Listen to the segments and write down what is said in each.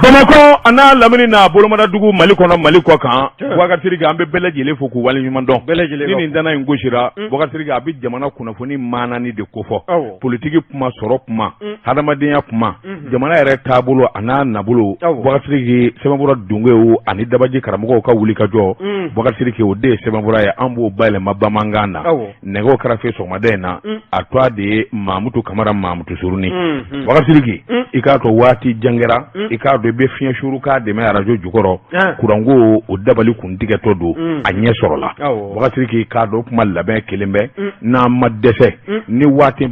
Bamakɔ a n'a lamini n'a bolomadadugu, Mali kɔnɔ, Mali kɔ kan, Bubakari Sidiki, an bɛ bɛɛ lajɛlen fo k'u waleɲuman dɔn. Bɛɛ lajɛlen. Ni nin dana in gosira, Bubakari Sidiki, a bɛ jamana kunnafoni maanani de kofɔ: politiki kuma, sɔrɔ kuma, hadamadenya kuma, jamana yɛrɛ taabolo a n'a nabolo. Bubakari Sidiki, sɛbɛnfura dongew ani dabaji karamɔgɔw ka wulikajɔ, Bubakari Sidiki, o de ye sɛbɛnfura ye. An b'o bayɛlɛma bamanankan na. Nɛgɛw karafe sɔgɔmada in na, a tɔgɔ de ye Mamutu Kamara, Mamutu Suruni. Bubakari Sidiki, i k'a to waati jan kɛra, i k'a dɔn i bɛ fiɲɛ suru k'a dɛmɛ arajo jukɔrɔ. Kuranko o dabali kun tigɛtɔ don, a ɲɛ sɔrɔla. Bubakari Sidiki, k'a dɔn kuma labɛn kelen bɛ n'an ma dɛsɛ, ni waati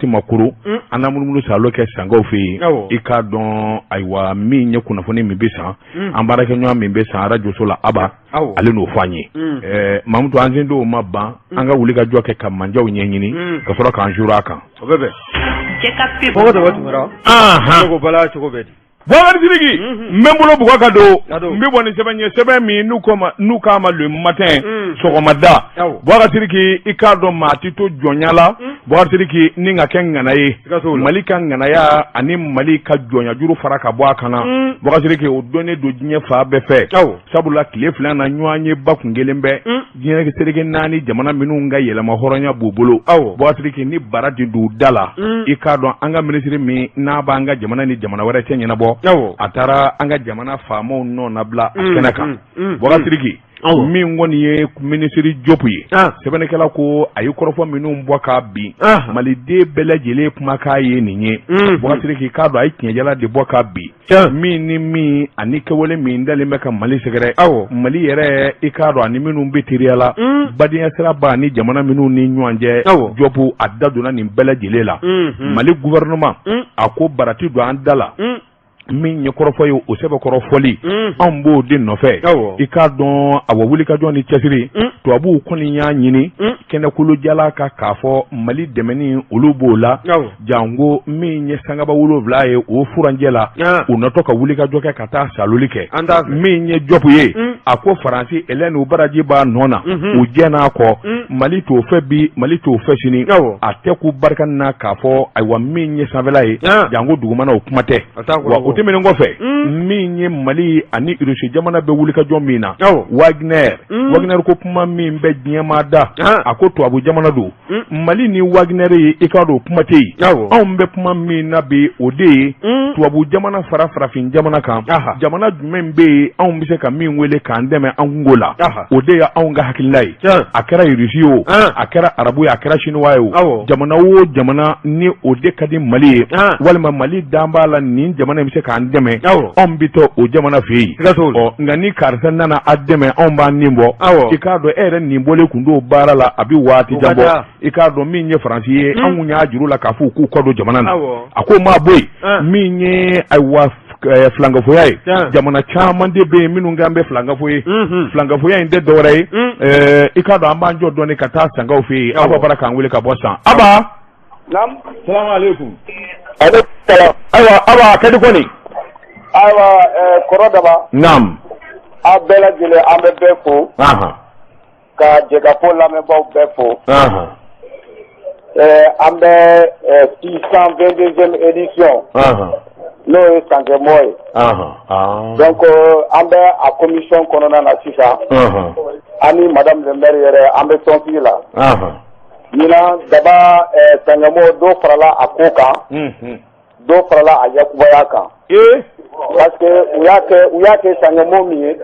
ma koro, an na munumunu salo kɛ sankaw fɛ yen. I k'a dɔn, ayiwa, min ye kunnafoni min bɛ san, an baarakɛɲɔgɔn min bɛ san arajoso la, Aba, ale n'o fɔ an ye. Mamutu, an sen dɔw ma ban, an ka wuli ka jɔ kɛ ka manjaw ɲɛɲini ka sɔrɔ k'an juru a kan. O bɛ bɛn. Fɔko daba Tunkara, ne ko bala cogo bɛ di? Bubakari Sidiki, n bɛ n bolo bugɔ ka don. N bɛ bɔ ni sɛbɛn ye, sɛbɛn min n'u k'a ma Le Matin, sɔgɔmada. Bubakari Sidiki, i k'a dɔn maa tɛ to jɔnya la, Bubakari Sidiki, ni ka kɛ ŋana ye. Mali ka ŋanaya ani Mali ka jɔnyajuru fara ka bɔ a kan na, Bubakari Sidiki, o dɔnnen don diɲɛ fan bɛɛ fɛ. Sabula tile 2 na, ɲɔgɔn ye ba kun kelen bɛ diɲɛ seleke naani jamana minnu ka yɛlɛma hɔrɔnya b'u bolo. Bubakari Sidiki, ni bara di don da la, i k'a dɔn an ka minisiri min n'a b'an ka jamana ni jamana wɛrɛ cɛ ɲɛnabɔ, a taara an ka jamana faamaw nɔ nabila a kɛnɛ kan. Bubakari Sidiki, min kɔni ye minisiri Jɔpu ye, sɛbɛnnikɛla ko a ye kɔrɔfɔ minnu bɔ k'a bin, maliden bɛɛ lajɛlen kumakan ye nin ye. Bubakari Sidiki, k'a dɔn a ye tiɲɛjala de bɔ k'a bin, min ni min ani kɛwale min dalen bɛ ka Mali sɛgɛrɛ. Mali yɛrɛ, i k'a dɔn ani minnu bɛ teriya la, badenya sira b'a ni jamana minnu ni ɲɔgɔn cɛ, Jɔpu a da donna nin bɛɛ lajɛlen la. Mali gouvernement, a ko barati don an da la. Min ye kɔrɔfɔ ye, o sɛbɛkɔrɔ fɔli, anw b'o de nɔfɛ. I k'a dɔn, awa, wulikajɔ ni cɛsiri, tubabuw kɔni y'a ɲini kɛnɛkolojala ka k'a fɔ Mali dɛmɛni, olu b'o la. Janko min ye sangaba 7 ye, o furancɛ la, u natɔ ka wulikajɔ kɛ ka taa saloli kɛ. Min ye Jɔpu ye, a ko Faransi Hélène u baraji b'a nɔ na, u jɛ n'a kɔ. Mali t'o fɛ bi, Mali t'o fɛ sini. A tɛ k'u barika na k'a fɔ, ayiwa, min ye sanfɛla ye, janko dugumana, o kuma tɛ. Wa o tɛmɛnen kɔfɛ, min ye Mali ani Irisi jamana bɛ wulikajɔ min na, Wagner, Wagner ko kuma min bɛ diɲɛmaa da, a ko tubabu jamana don. Mali ni Wagner ye, i k'a dɔn o kuma tɛ yen. Anw bɛ kuma min na bi, o de ye tubabu jamana fara farafin jamana kan. Jamana jumɛn bɛ yen anw bɛ se ka min wele k'an dɛmɛ an kungo la? O de ye anw ka hakilina ye. A kɛra Irisi ye o, a kɛra arabu ye, a kɛra Chinois ye o, jamana o jamana ni o de ka di Mali ye, walima Mali dan b'a la nin jamana in bɛ se k'an dɛmɛ, anw bɛ taa o jamana fɛ yen. Ɔ nka ni karisa nana a dɛmɛ, anw b'an nin bɔ. I k'a dɔn e yɛrɛ nin bɔlen kun don baara la, a bɛ waati jan bɔ. I k'a dɔn min ye Faransi ye, anw y'a juru la k'a fɔ u k'u kɔ don jamana na. A ko maa bɔ yen, min ye, ayiwa, filankafoya ye, jamana caman de bɛ yen minnu kan bɛ filankafo ye. Filankafoya in tɛ dɔwɛrɛ ye. I k'a dɔn an b'an jɔ dɔɔni ka taa sankaw fɛ yen. Aba bara k'an wele ka bɔ San. Aba. Naam. Salamu aleykum. Aleykum salaam. Ayiwa Aba, a ka di kɔni. Ayiwa, kɔrɔ Daba. Naam. Aw bɛɛ lajɛlen, an bɛ bɛɛ fo. Ka jɛkafɔ lamɛnbaaw bɛɛ fo. An bɛ 622e édition, n'o ye Sankɛmɔ ye. Donc an bɛ a commission kɔnɔna na sisan. An ni madame le maire yɛrɛ, an bɛ tɔnsigi la. Ɲinan Daba, Sankɛmɔ, dɔ farala a ko kan. Dɔ farala a yakubaya kan. Parce que u y'a kɛ Sankɛmɔ min ye.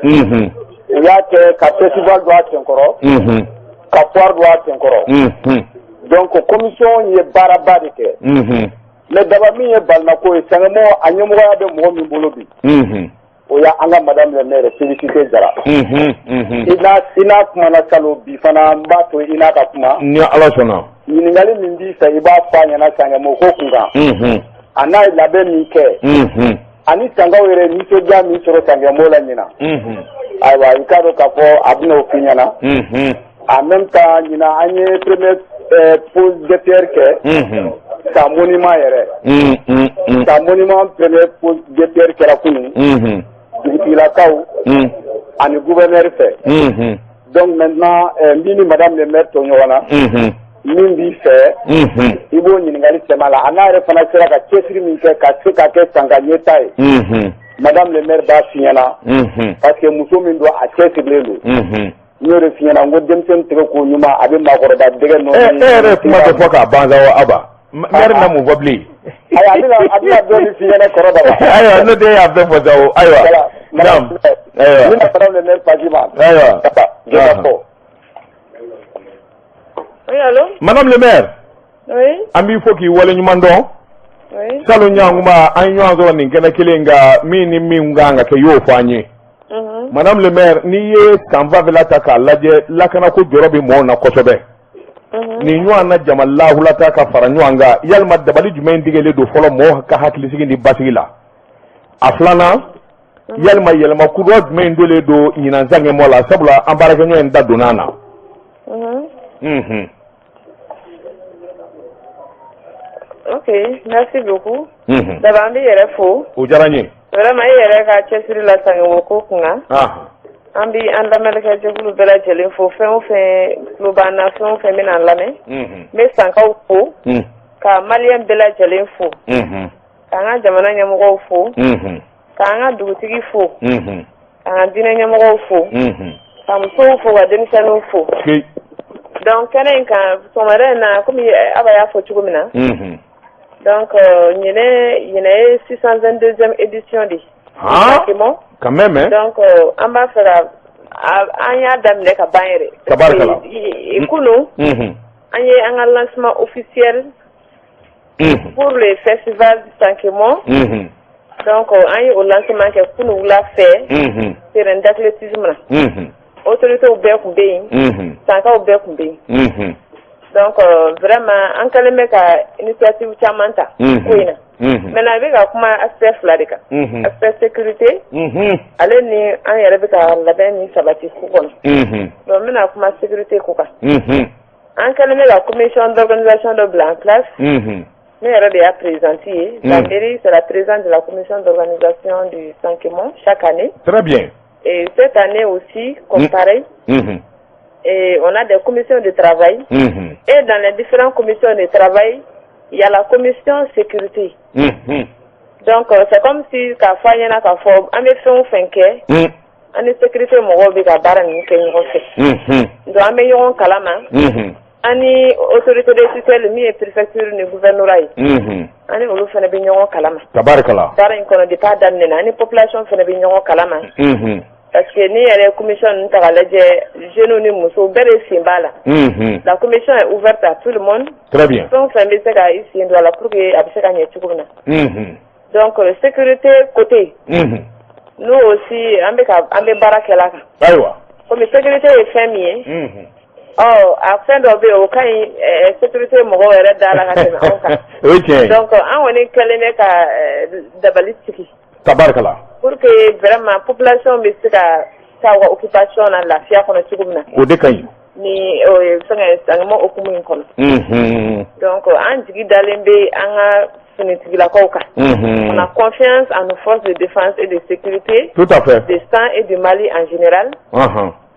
U y'a kɛ ka festival don a senkɔrɔ. Ka foire don a senkɔrɔ. Donc commission ye baaraba de kɛ. Mais Daba, min ye balinako ye, Sankɛmɔ a ɲɛmɔgɔya bɛ mɔgɔ min bolo bi, o y'an ka madame le maire Félicité Jara. I n'a kumana salon, bi fana n b'a to i n'a ka kuma. Ni Ala sɔnna. Ɲininkali min b'i fɛ, i b'a fɔ a ɲɛna Sankɛmɔ ko kun kan. A n'a ye labɛn min kɛ. Ani sankaw yɛrɛ nisɔndiya min sɔrɔ Sankɛmɔ la ɲinan. Ayiwa, i k'a dɔn k'a fɔ a bɛna o f'i ɲɛna. En même temps, ɲinan an ye première pose de pierre kɛ. Ka monument yɛrɛ. Ka monument première pose de pierre kɛra kunun. Dugutigilakaw ani gouverneur fɛ. Donc maintenant, n b'i ni madame le maire to ɲɔgɔn na. Min b'i fɛ, i b'o ɲininkali sɛmɛ a la. A n'a yɛrɛ fana sera ka cɛsiri min kɛ ka se ka kɛ san ka ɲɛta ye. Madame le maire b'a f'i ɲɛna, parce que muso min don, a cɛsirilen don. N y'o de f'i ɲɛna, n ko denmisɛnnin tɛgɛ ko ɲuman, a bɛ maakɔrɔba dɛgɛ nɔ. E yɛrɛ ye kuma tɛ fɔ k'a ban sa wa, Aba? Maire na mun fɔ bilen? Ayi, a bɛna dɔɔnin f'i ɲɛna, kɔrɔ daba. Ayiwa, n'o tɛ e y'a bɛɛ fɔ sa o. Ayiwa. Naam. Ayiwa. N bɛna madame le maire page ma. Ayiwa. Jɛ ka fɔ. Oui, allô? Madame le maire. Oui. An b'i fo k'i waleɲuman dɔn. Oui. Salon ɲankuma, an ye ɲɔgɔn sɔrɔ nin kɛnɛ kelen kan, min ni min kan ka kɛ, y'o fɔ an ye. Madame le maire, n'i ye san fanfɛla ta k'a lajɛ, lakanako jɔrɔ bɛ mɔɔw na kosɛbɛ. Nin ɲɔgɔn na jama lahula ta ka fara ɲɔgɔn kan, yalima dabali jumɛn tigɛlen don fɔlɔ mɔɔw ka hakilisigi ni basigi la? A filanan, yalima yɛlɛma kura jumɛn donnen don ɲinan Sankɛmɔ la, sabula an baarakɛɲɔgɔn in da donna a na? Ok, merci beaucoup. D'abord, an b'i yɛrɛ fo. O diyara n ye. Vraiment, e yɛrɛ ka cɛsiri la Sankɛmɔ ko kunna. An bi an lamɛnnikɛjɛkulu bɛɛ lajɛlen fo, fɛn o fɛn tulo b'an na, fɛn o fɛn bɛna an lamɛn. N bɛ Sankaw fo. Ka maliyɛn bɛɛ lajɛlen fo. K'an ka jamana ɲɛmɔgɔw fo. K'an ka dugutigi fo. K'an ka diinɛ ɲɛmɔgɔw fo. Ka musow fo, ka denmisɛnninw fo. Donc kɛnɛ in kan sɔgɔmada in na, komi Aba y'a fɔ cogo min na. Donc ɲinɛ ye 622e édition de ye. Ah, quand même, hein? Donc an b'a fɛ ka an y'a daminɛ ka ban yɛrɛ. Tabarikala. Kunun an ye an ka lancement officiel pour le festival Sankemɔ. Donc an ye o lancement kɛ kunun wula fɛ terrain d'athlétisme na. Autorités bɛɛ tun bɛ yen, Sankaw bɛɛ tun bɛ yen. Donc vraiment, an kɛlen bɛ ka initiative caman ta ko in na. Maintenant, i bɛ ka kuma aspect fila de kan. Aspect sécurité, ale ni an yɛrɛ bɛ ka labɛn min sabati ko kɔnɔ. Donc n bɛna kuma sécurité ko kan. An kɛlen bɛ ka commission d'organisation dɔ bila en place. Ne yɛrɛ de y'a présidente ye. La mairie, c'est la présidente de la commission d'organisation du Sankemɔ chaque année. Très bien. Et cette année aussi, comme pareil, et on a des commissions de travail. Et dans les différentes commissions de travail, il y a la commission sécurité. Donc, c'est comme si k'a fɔ an ɲɛna k'a fɔ an bɛ fɛn o fɛn kɛ, an ni sécurité mɔgɔw bɛ ka baara ninnu kɛ ɲɔgɔn fɛ. Donc an bɛ ɲɔgɔn kalama. An ni autorité de tutelle min ye préfecture ni gouvernorat ye, an ni olu fana bɛ ɲɔgɔn kalama. Tabarikala. Baara in kɔnɔ, depuis a daminɛ na, an ni population fana bɛ ɲɔgɔn kalama. Parce que n'i yɛrɛ ye commission ninnu ta k'a lajɛ, jeunes ni musow bɛɛ de sen b'a la. La commission est ouverte à tout le monde. Très bien. Fɛn o fɛn bɛ se ka i sen don a la pour que a bɛ se ka ɲɛ cogo min na. Donc sécurité côté, nous aussi, an bɛ ka an bɛ baara kɛ la kan. Ayiwa. Komi sécurité ye fɛn min ye, ɔ a fɛn dɔ bɛ yen, o ka ɲi sécurité mɔgɔw yɛrɛ da la ka tɛmɛ anw kan. O ye tiɲɛ ye. Donc an kɔni kɛlen bɛ ka dabali sigi. Tabarikala. Pour que vraiment population bɛ se ka taa u ka occupation na lafiya kɔnɔ cogo min na. O de ka ɲi. Ni o ye fɛngɛ Sankɛmɔ hukumu in kɔnɔ. Donc an jigi dalen bɛ an ka finitigilakaw kan. On a confiance en nos forces de défense et de sécurité. Tout à fait. De San et du Mali en général.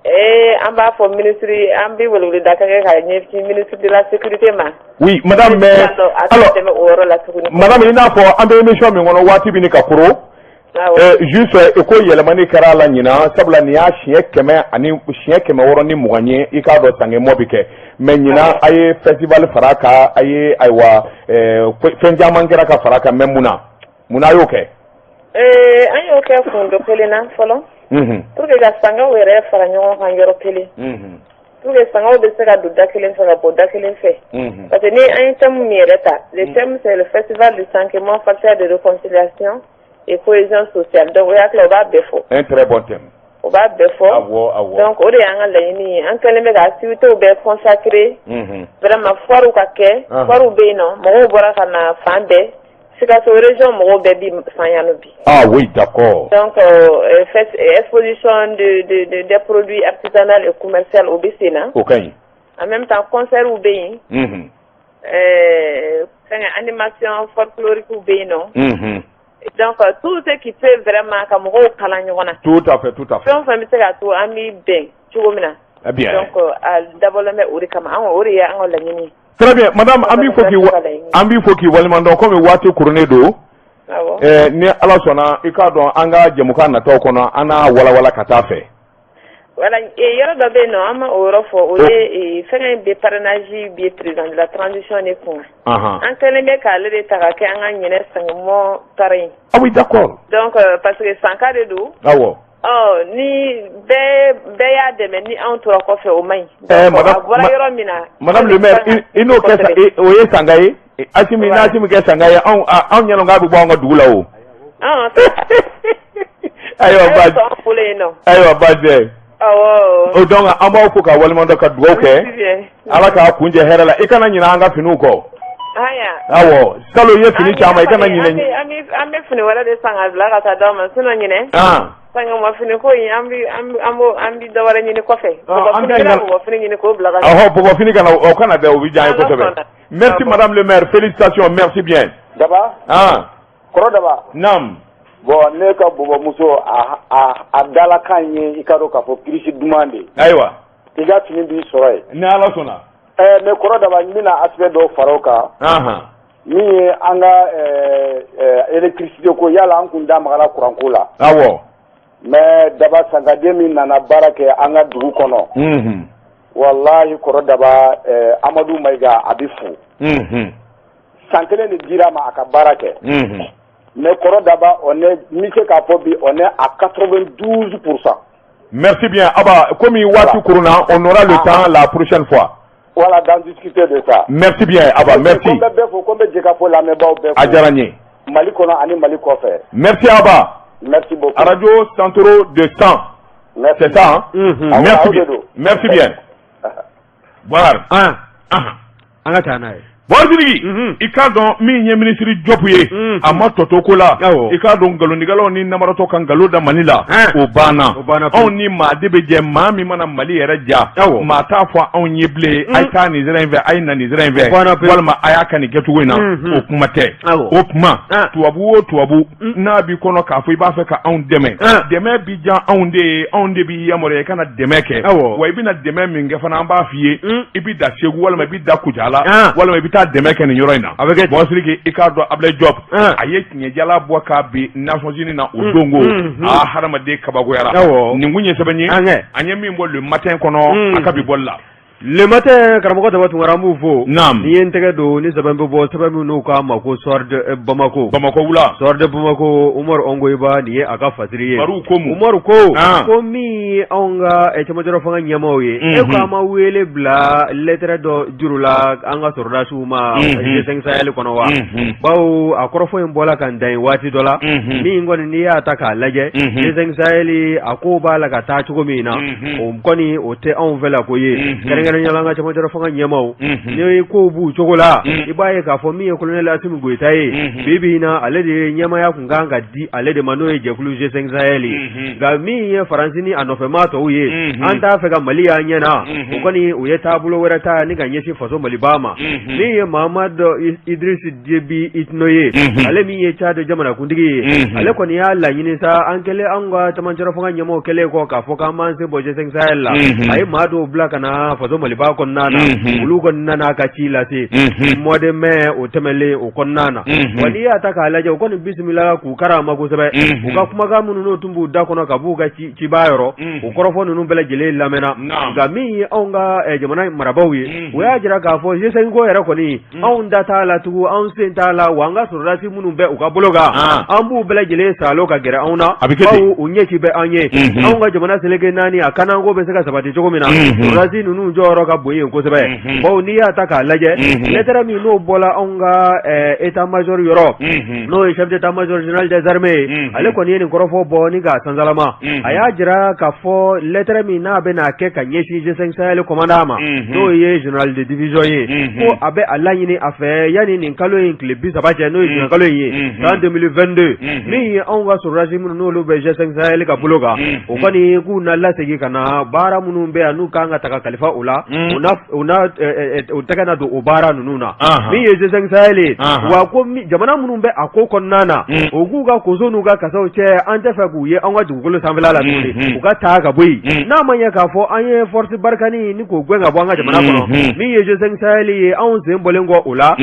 Et an b'a fɔ ministre, an bɛ weleweleda kɛ ka ɲɛsin ministre de la sécurité ma. Oui, madame, mais alors tɛmɛ o yɔrɔ la tuguni. Madame, i n'a fɔ an bɛ émission min kɔnɔ, waati bɛ ni ka koro. Juste i ko yɛlɛmani kɛra a la ɲinan, sabula nin y'a siɲɛ kɛmɛ ani siɲɛ 620 ye, i k'a dɔn Sankɛmɔ bɛ kɛ, mais ɲinan a ye festival fara a kan, a ye ayiwa fɛn caman kɛra ka fara a kan, mais munna a y'o kɛ? An y'o kɛ kun dɔ kelen na fɔlɔ. Pour que ka sangaw yɛrɛ fara ɲɔgɔn kan yɔrɔ kelen. Pour que sangaw bɛ se ka don da kelen fɛ ka bɔ da kelen fɛ. Parce que ni an ye thème min yɛrɛ ta, le thème, c'est le festival du Sankemɔ, facteur de réconciliation et cohésion sociale. Donc o y'a tila, o b'a bɛɛ fɔ. Un très bon thème. O b'a bɛɛ fɔ. Awɔ. Donc o de y'an ka laɲini ye. An kɛlen bɛ ka activités bɛɛ consacrer. Vraiment, foire ka kɛ. Foire bɛ yen nɔ, mɔgɔw bɔra ka na fan bɛɛ. Sikaso région mɔgɔw bɛɛ bi san yan nɔ bi. Ah oui, d'accord. Donc exposition de des produits artisanaux et commerciaux, o bɛ sen na. O ka ɲi. En même temps, concert bɛ yen. Fɛngɛ animation folklorique bɛ yen nɔ. Donc tout ce qui peut vraiment ka mɔgɔw kalan ɲɔgɔn na. Tout à fait, tout à fait. Fɛn o fɛn bɛ se ka to an bɛ bɛn cogo min na. Ah bien. Donc a dabɔlen bɛ o de kama, an o de ye an ka laɲini ye. Très bien, madame, an b'i fo k'i waleɲuman dɔn, komi waati kurunnen don. Ni Ala sɔnna i k'a dɔn an ka jɛmukan nataw kɔnɔ an n'a walawala ka taa fɛ. Voilà, yɔrɔ dɔ bɛ yen nɔ an ma o yɔrɔ fɔ, o ye fɛngɛ in bɛ parrainage bɛ président de la transition de kun. An kɛlen bɛ k'ale de ta ka kɛ an ka ɲinɛ Sankɛmɔ parrain. Ah oui, d'accord. Donc parce que Sanka de don. Awɔ. Ɔ ni bɛɛ bɛɛ y'a dɛmɛ, ni anw tora kɔfɛ, o man ɲi. Madame, a bɔra yɔrɔ min na. Madame le maire, i n'o kɛ, o ye Sanka ye. Asimi, n'Asimi kɛ Sanka ye, anw anw ɲɛna k'a bɛ bɔ anw ka dugu la o. Ayiwa, baasi ayiwa, baasi tɛ. Awɔ. O donc an b'aw fo ka waleɲuman dɔn, ka dugawu kɛ. Ala k'a kun jɛ hɛrɛ la. I kana ɲinɛ an ka finiw kɔ. Awɔ, salon i ye fini caman, i kana ɲinɛ. An bɛ fini wɛrɛ de san ka bila ka taa d'aw ma, sinon ɲinɛ. Sangama fini ko in, an bɛ an b'o an bɛ dɔ wɛrɛ ɲini kɔfɛ. An bɛ bɔgɔ fini ɲini k'o bila ka. Ɔhɔ, bɔgɔ fini kana, o kana bɛn, o bɛ diya an ye kosɛbɛ. Merci madame le maire, félicitations, merci bien. Daba. Kɔrɔ Daba. Naam. Bon, ne ka bɔbɔmuso, a dalakan ye, i ka dɔn k'a fɔ kirisi duman de. Ayiwa. I ka fini b'i sɔrɔ yen. Ni Ala sɔnna. Mais kɔrɔ Daba, n bɛna aspect dɔw fara o kan. Min ye an ka électricité ko, yala an kun da magara courant ko la. Awɔ. Mais Daba, sankaden min nana baara kɛ an ka dugu kɔnɔ. Walahi kɔrɔ Daba, Amadu Mayiga, a bɛ fo. San kelen de dira a ma a ka baara kɛ. Mais kɔrɔ Daba, on est, n bɛ se k'a fɔ bi, on est à 92%. Merci bien Aba, komi waati kurunna, on aura le temps la prochaine fois. Voilà, d'en discuter de ça. Merci bien Aba, merci. Ko n bɛ bɛɛ fo, ko n bɛ jɛ ka fɔ lamɛnbaaw bɛɛ fo. A diyara n ye. Mali kɔnɔ ani Mali kɔfɛ. Merci Aba. Merci beaucoup. Radio Santoro de 100. Merci. C'est ça, hein? Merci bien. Merci bien. Voilà. An ka taa n'a ye. Bɔsiriki, i k'a dɔn min ye minisiri Jɔpu ye, a ma tɔ to ko la. I k'a dɔn nkalontigɛlaw ni namaratɔ ka nkalon da Mali la, o banna. Anw ni maa de bɛ jɛ, maa min mana Mali yɛrɛ ja, maa t'a fɔ anw ye bilen a ye taa nin sira in fɛ, a ye na nin sira in fɛ, walima a y'a ka nin kɛcogo in na, o kuma tɛ. O kuma, tubabu o tubabu n'a b'i kɔnɔ k'a fɔ i b'a fɛ ka anw dɛmɛ, dɛmɛ bi diya anw de ye, anw de b'i yamaruya i kana dɛmɛ kɛ. Wa i bɛna dɛmɛ min kɛ fana, an b'a f'i ye, i bɛ da Segu walima i bɛ da Kucala walima i bɛ taa dɛmɛ kɛ nin yɔrɔ in na. A bɛ kɛ. Bɔsiriki, i k'a dɔn Ablaye Diop, a ye tiɲɛjala bɔ k'a bin Nations Unies na o don ko aa, hadamaden kabakoyara. Nin kun ye sɛbɛn ye an ye min bɔ Le Matin kɔnɔ a ka bi bɔli la. Le Matin, karamɔgɔ Daba Tunkara, an b'u fo. Naam. N'i ye n tɛgɛ don ni sɛbɛn bɛ bɔ, sɛbɛn min n'u k'a ma ko Soir de Bamako. Bamakɔ wula. Soir de Bamako, Umaru Ongoyiba, nin ye a ka fasiri ye. Umaru ko mun? Umaru ko. Ko min ye anw ka cɛmancɛrɔ fanga ɲɛmaaw ye. E ko an ma wele bila lɛtɛrɛ dɔ juru la an ka sɔrɔdasiw ma G5 Sahel kɔnɔ wa? Bawo a kɔrɔfɔ in bɔla ka dan waati dɔ la. Min kɔni n'i y'a ta k'a lajɛ, G5 Sahel a ko b'a la ka taa cogo min na, o kɔni o tɛ anw fɛ la ko ye, kɛrɛnkɛrɛnnenya la an ka cɛmancɛrɔ fanga ɲɛmaaw, ni kow b'u cogo la, i b'a ye k'a fɔ min ye colonel Asimi Goyita ye, bi bi in na ale de ye ɲɛmaaya kun kan ka di ale de ma, n'o ye jɛkulu G5 Sahel ye. Nka min ye Faransi ni a nɔfɛmaa tɔw ye, an t'a fɛ ka Mali y'an ɲɛ na, o kɔni u ye taabolo wɛrɛ ta ni ka ɲɛsin faso Maliba ma. Min ye Mahamadu Idrisi Debi Itno ye, ale min ye Tchad jamanakuntigi ye, ale kɔni y'a laɲini sa, an kɛlen an ka cɛmancɛrɔ fanga ɲɛmaaw kɛlen kɔ k'a fɔ k'an b'an sen bɔ G5 Sahel la, a ye maa dɔw bila ka na faso Maliba kɔnɔna na, olu kɔni nana a ka ci lase mois de mai o tɛmɛnlen o kɔnɔna na. Wa n'i y'a ta k'a lajɛ, u kɔni bisimila k'u karama kosɛbɛ, u ka kumakan minnu n'o tun b'u da kɔnɔ ka b'u ka cibaa yɔrɔ, o kɔrɔfɔ ninnu bɛɛ lajɛlen lamɛnna. Nka min ye anw ka jamana marabaaw ye, u y'a jira k'a fɔ G5 ko yɛrɛ kɔni, anw da t'a la tugun, anw sen t'a la, wa an ka sɔrɔdasi minnu bɛ u ka bolo kan, an b'u bɛɛ lajɛlen saalo ka gɛrɛ anw na, bawo u ɲɛci bɛ an ye. Anw ka jamana seleke naani a kananko bɛ se ka sabati cogo min na, sɔrɔdasi ninnu jɔyɔrɔ ka bon yen kosɛbɛ. Bawo n'i y'a ta k'a lajɛ, lɛtɛrɛ min n'o bɔla anw ka état major yɔrɔ, n'o ye chef d'état major général des armées ye, ale kɔni ye nin kɔrɔfɔ bɔ ni k'a sansalama. A y'a jira k'a fɔ lɛtɛrɛ min n'a bɛna kɛ ka ɲɛsin G5 Sahel commandant ma, n'o ye général de division ye, ko a bɛ a laɲini a fɛ yanni nin kalo in tile 30 cɛ, n'o ye juin kalo in ye san 2022, min ye anw ka sɔrɔdasi minnu n'olu bɛ G5 Sahel ka bolo kan, o kɔni k'u na lasegin ka na baara minnu bɛ yan n'u kan ka ta ka kalifa u la. walasa u tɛgɛ na don o baara ninnu na min ye G5 Sahel ye wa ko jamana minnu bɛ a ko kɔnɔna na u k'u ka koso n'u ka kasaw cɛ an tɛ fɛ k'u ye an ka dugukolo sanfɛla la tuguni u ka taa ka bɔ yen n'a ma ɲɛ k'a fɔ an ye force Barkhane ni k'o gɛn ka bɔ an ka jamana kɔnɔ min ye G5 Sahel ye anw sen bɔlen kɔ o la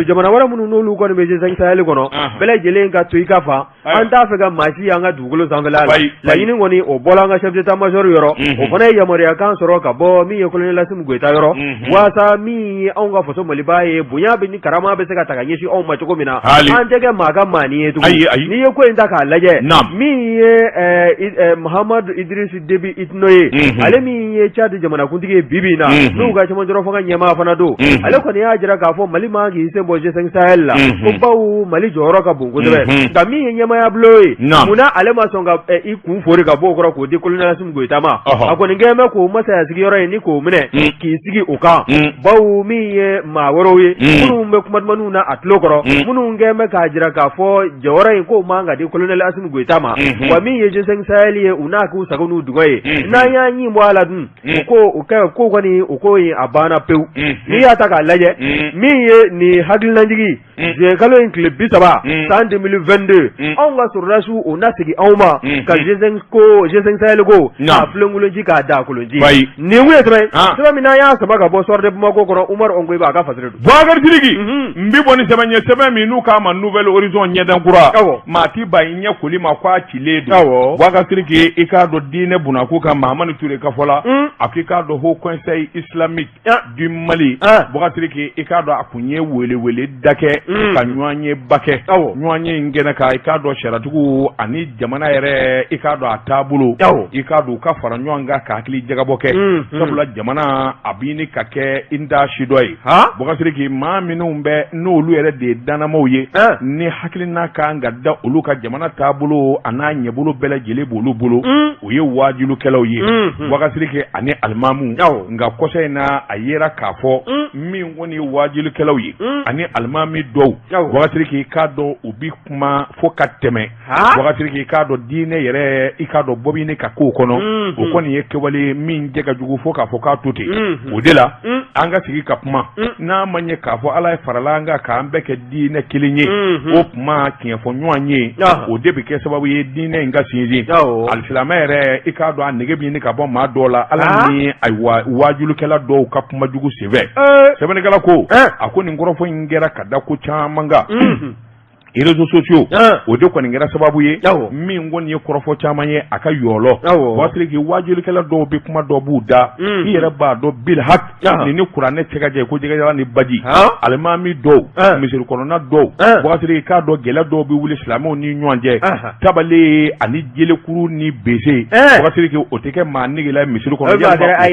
jamana wɛrɛ minnu n'olu kɔni bɛ G5 Sahel kɔnɔ bɛɛ lajɛlen ka to i ka fan an t'a fɛ ka maa si y'an ka dugukolo sanfɛla la laɲini kɔni o bɔla an ka chef d'état major yɔrɔ o fana ye yamaruya kan sɔrɔ ka bɔ min ye colonel Assimi Goïta yɔrɔ waasa min ye anw ka faso Maliba ye bonya bɛ ni karama bɛ se ka ta ka ɲɛsin anw ma cogo min na an tɛ kɛ maa ka maani ye tugun n'i ye ko in ta k'a lajɛ min ye Mahamadu Idriss Déby Itno ye ale min ye Tchad jamanakuntigi ye bi bi in na n'u ka cɛmancɛrɔ fanga ɲɛmaa fana don ale kɔni y'a jira k'a fɔ Mali man k'i sen bɔ G5 Sahel la ko bawo Mali jɔyɔrɔ ka bon kosɛbɛ nka min ye ɲɛmaaya bulon ye munna ale ma sɔn ka i kun fori ka bɔ o kɔrɔ k'o di colonel Assimi Goïta ma a kɔni kɛlen bɛ k'o masaya sigiyɔrɔ in ni k'o minɛ k'i sigi o kan bawo min ye maa wɛrɛw ye minnu bɛ kuma dumanw na a tulo kɔrɔ minnu kɛlen bɛ k'a jira k'a fɔ jɔyɔrɔ in k'o man ka di colonel Assimi Goïta ma wa min ye G5 Sahel ye u n'a k'u sago n'u dungɔ ye n'an y'an ɲin bɔ a la dun o ko o kɛ ko kɔni o ko in a banna pewu n'i y'a ta k'a lajɛ min ye nin hakilinajigi juillet kalo in tile 30 san 2022 anw ka sɔrɔdasiw u na segin anw ma ka G5 ko G5 Sahel ko k'a filenkolonci k'a dakolonci nin kun ye sɛbɛn sɛbɛn min n'an y'a sama ka bɔ Soir de Bamako kɔnɔ Umaru Ongoyiba a ka fasiri don. Bubakari Sidiki n bɛ bɔ ni sɛbɛn ye sɛbɛn min n'u k'a ma Nouvel Horizon ɲɛdan kura maa t'i ban i ɲɛ koli ma k'a cilen don Bubakari Sidiki i k'a dɔn diinɛ bunakun kan Mahamani Ture ka fɔ la a ko i k'a dɔn Haut Conseil islamique du Mali Bubakari Sidiki i k'a dɔn a kun ye welewele da kɛ ka ɲɔgɔnyeba kɛ ɲɔgɔnye in kɛnɛ kan i k'a dɔn sariyatigiw ani jamana yɛrɛ i k'a dɔn a taabolo i k'a dɔn u ka fara ɲɔgɔn kan ka hakili jagabɔ kɛ sabula jamana a bɛ ɲini ka kɛ i t'a si dɔ ye Bubakari Sidiki maa minnu bɛ n'olu yɛrɛ de ye dannamaw ye ni hakilina kan ka da olu ka jamana taabolo a n'a ɲɛbolo bɛɛ lajɛlen b'olu bolo o ye waajulukɛlaw ye Bubakari Sidiki ani alimamu nka kɔsa in na a yera k'a fɔ min kɔni ye waajulikɛlaw ye ani alimami dɔw Bubakari Sidiki i k'a dɔn u bi kuma fo ka tɛmɛ Bubakari Sidiki i k'a dɔn diinɛ yɛrɛ i k'a dɔn bɔ bɛ ɲini ka k'o kɔnɔ o kɔni ye kɛwale min jɛ ka jugu fo k'a fɔ k'a to ten o de la an ka sigi ka kuma n'a ma ɲɛ k'a fɔ Ala ye farala an kan k'an bɛɛ kɛ diinɛ kelen ye o tuma tiɲɛ fɔ ɲɔgɔn ye o de bɛ kɛ sababu ye diinɛ in ka sinsin alisilamɛ yɛrɛ i k'a dɔn a nege bɛ ɲini ka bɔ maa dɔw la Ala ni ayiwa waajulikɛla dɔw ka kuma jugu senfɛ sɛbɛnnikɛla ko a ko nin kɔrɔfɔ in kɛra ka da ko caman kan réseaux sociaux o de kɔni kɛra sababu ye min kɔni ye kɔrɔfɔ caman ye a ka yɔlɔ Bubakari Sidiki waajulikɛla dɔw bɛ kuma dɔ b'u da i yɛrɛ b'a dɔn bil haki nin ni kuranɛ cɛ ka jan ko jɛgɛjalan ni baji alimami dɔw misiri kɔnɔna dɔw Bubakari Sidiki k'a dɔn gɛlɛya dɔw bɛ wuli silamɛw ni ɲɔgɔn cɛ tabale ani jelekuru ni bese Bubakari Sidiki o tɛ kɛ maa negela misiri kɔnɔ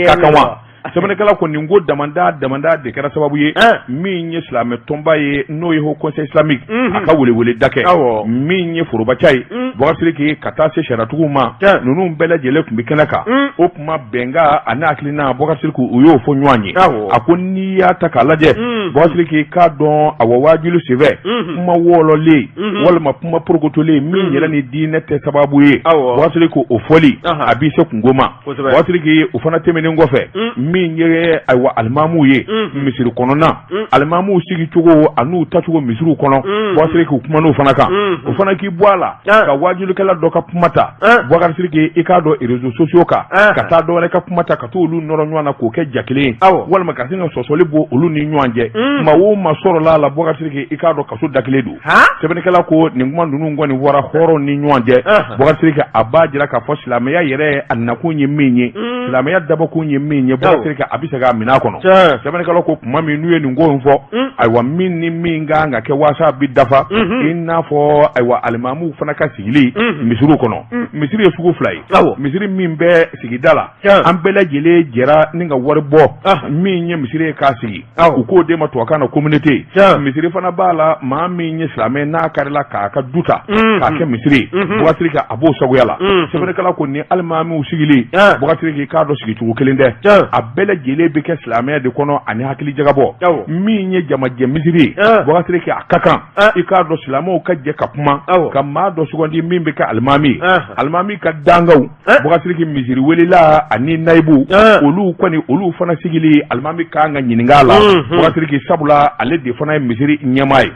ka kan wa sɛbɛnnikɛla ko nin ko damada damada de kɛra sababu ye min ye silamɛ tɔnba ye n'o ye Haut Conseil islamique a ka welewele da kɛ min ye forobaca ye Bubakari Sidiki ka taa se sariyatigiw ma ninnu bɛɛ lajɛlen tun bɛ kɛnɛ kan o tuma bɛnkan ani hakilina Bubakari Sidiki u y'o fɔ ɲɔgɔn ye a ko n'i y'a ta k'a lajɛ Bubakari Sidiki k'a dɔn awa waajuli senfɛ kuma wɔlɔlen walima kuma porokotolen min yɛrɛ ni diinɛ tɛ sababu ye Bubakari Sidiki o fɔli a b'i se kunko ma Bubakari Sidiki o fana tɛmɛnen kɔfɛ min ye ayiwa alimamuw ye misiri kɔnɔna alimamuw sigicogo an'u tacogo misiriw kɔnɔ Bubakari Sidiki u kuman'o fana kan o fana k'i bɔ a la ka waajulikɛla dɔ ka kuma ta Bubakari Sidiki i k'a dɔn réseaux sociaux kan ka taa dɔ wɛrɛ ka kuma ta ka t'olu nɔrɔ ɲɔgɔn na k'o kɛ ja kelen ye walima ka sin ka sɔsɔli bɔ olu ni ɲɔgɔn cɛ maa o maa sɔrɔla a la Bubakari Sidiki i k'a dɔn kaso da kelen don sɛbɛnnikɛla ko nin kuma ninnu kɔni fɔra hɔrɔn ni ɲɔgɔn cɛ Bubakari Sidiki a b'a jira k'a fɔ silamɛya yɛrɛ a nakun ye min ye silamɛya dabɔkun ye min ye Bubakari Sidiki a bɛ se k'a minɛ a kɔnɔ sɛbɛnnikɛla ko tuma min n'u ye nin ko in fɔ ayiwa min ni min ka kan ka kɛ waasa a bɛ dafa i n'a fɔ ayiwa alimamuw fana ka sigili misiriw kɔnɔ misiri ye sugu fila ye misiri min bɛ sigida la an bɛɛ lajɛlen jɛra ni ka wari bɔ min ye misiri ye k'a sigi u k'o de ma tubabukan na communauté misiri fana b'a la maa min ye silamɛ n'a karila k'a ka du ta k'a kɛ misiri ye Bubakari Sidiki a b'o sagoya la sɛbɛnnikɛla ko ni alimamiw sigili Bubakari Sidiki k'a dɔn sigicogo kelen tɛ a bɛɛ lajɛlen bɛ kɛ silamɛya de kɔnɔ ani hakili jagabɔ min ye jamajɛ misiri ye Bubakari Sidiki a ka kan i k'a dɔn silamɛw ka jɛ ka kuma ka maa dɔ sugandi min bɛ kɛ alimami ye alimami ka dankanw Bubakari Sidiki misiri welela ani nayibu olu kɔni olu fana sigili alimami ka kan ka ɲininka a la Bubakari Sidiki sabula ale de fana ye misiri ɲɛmaa ye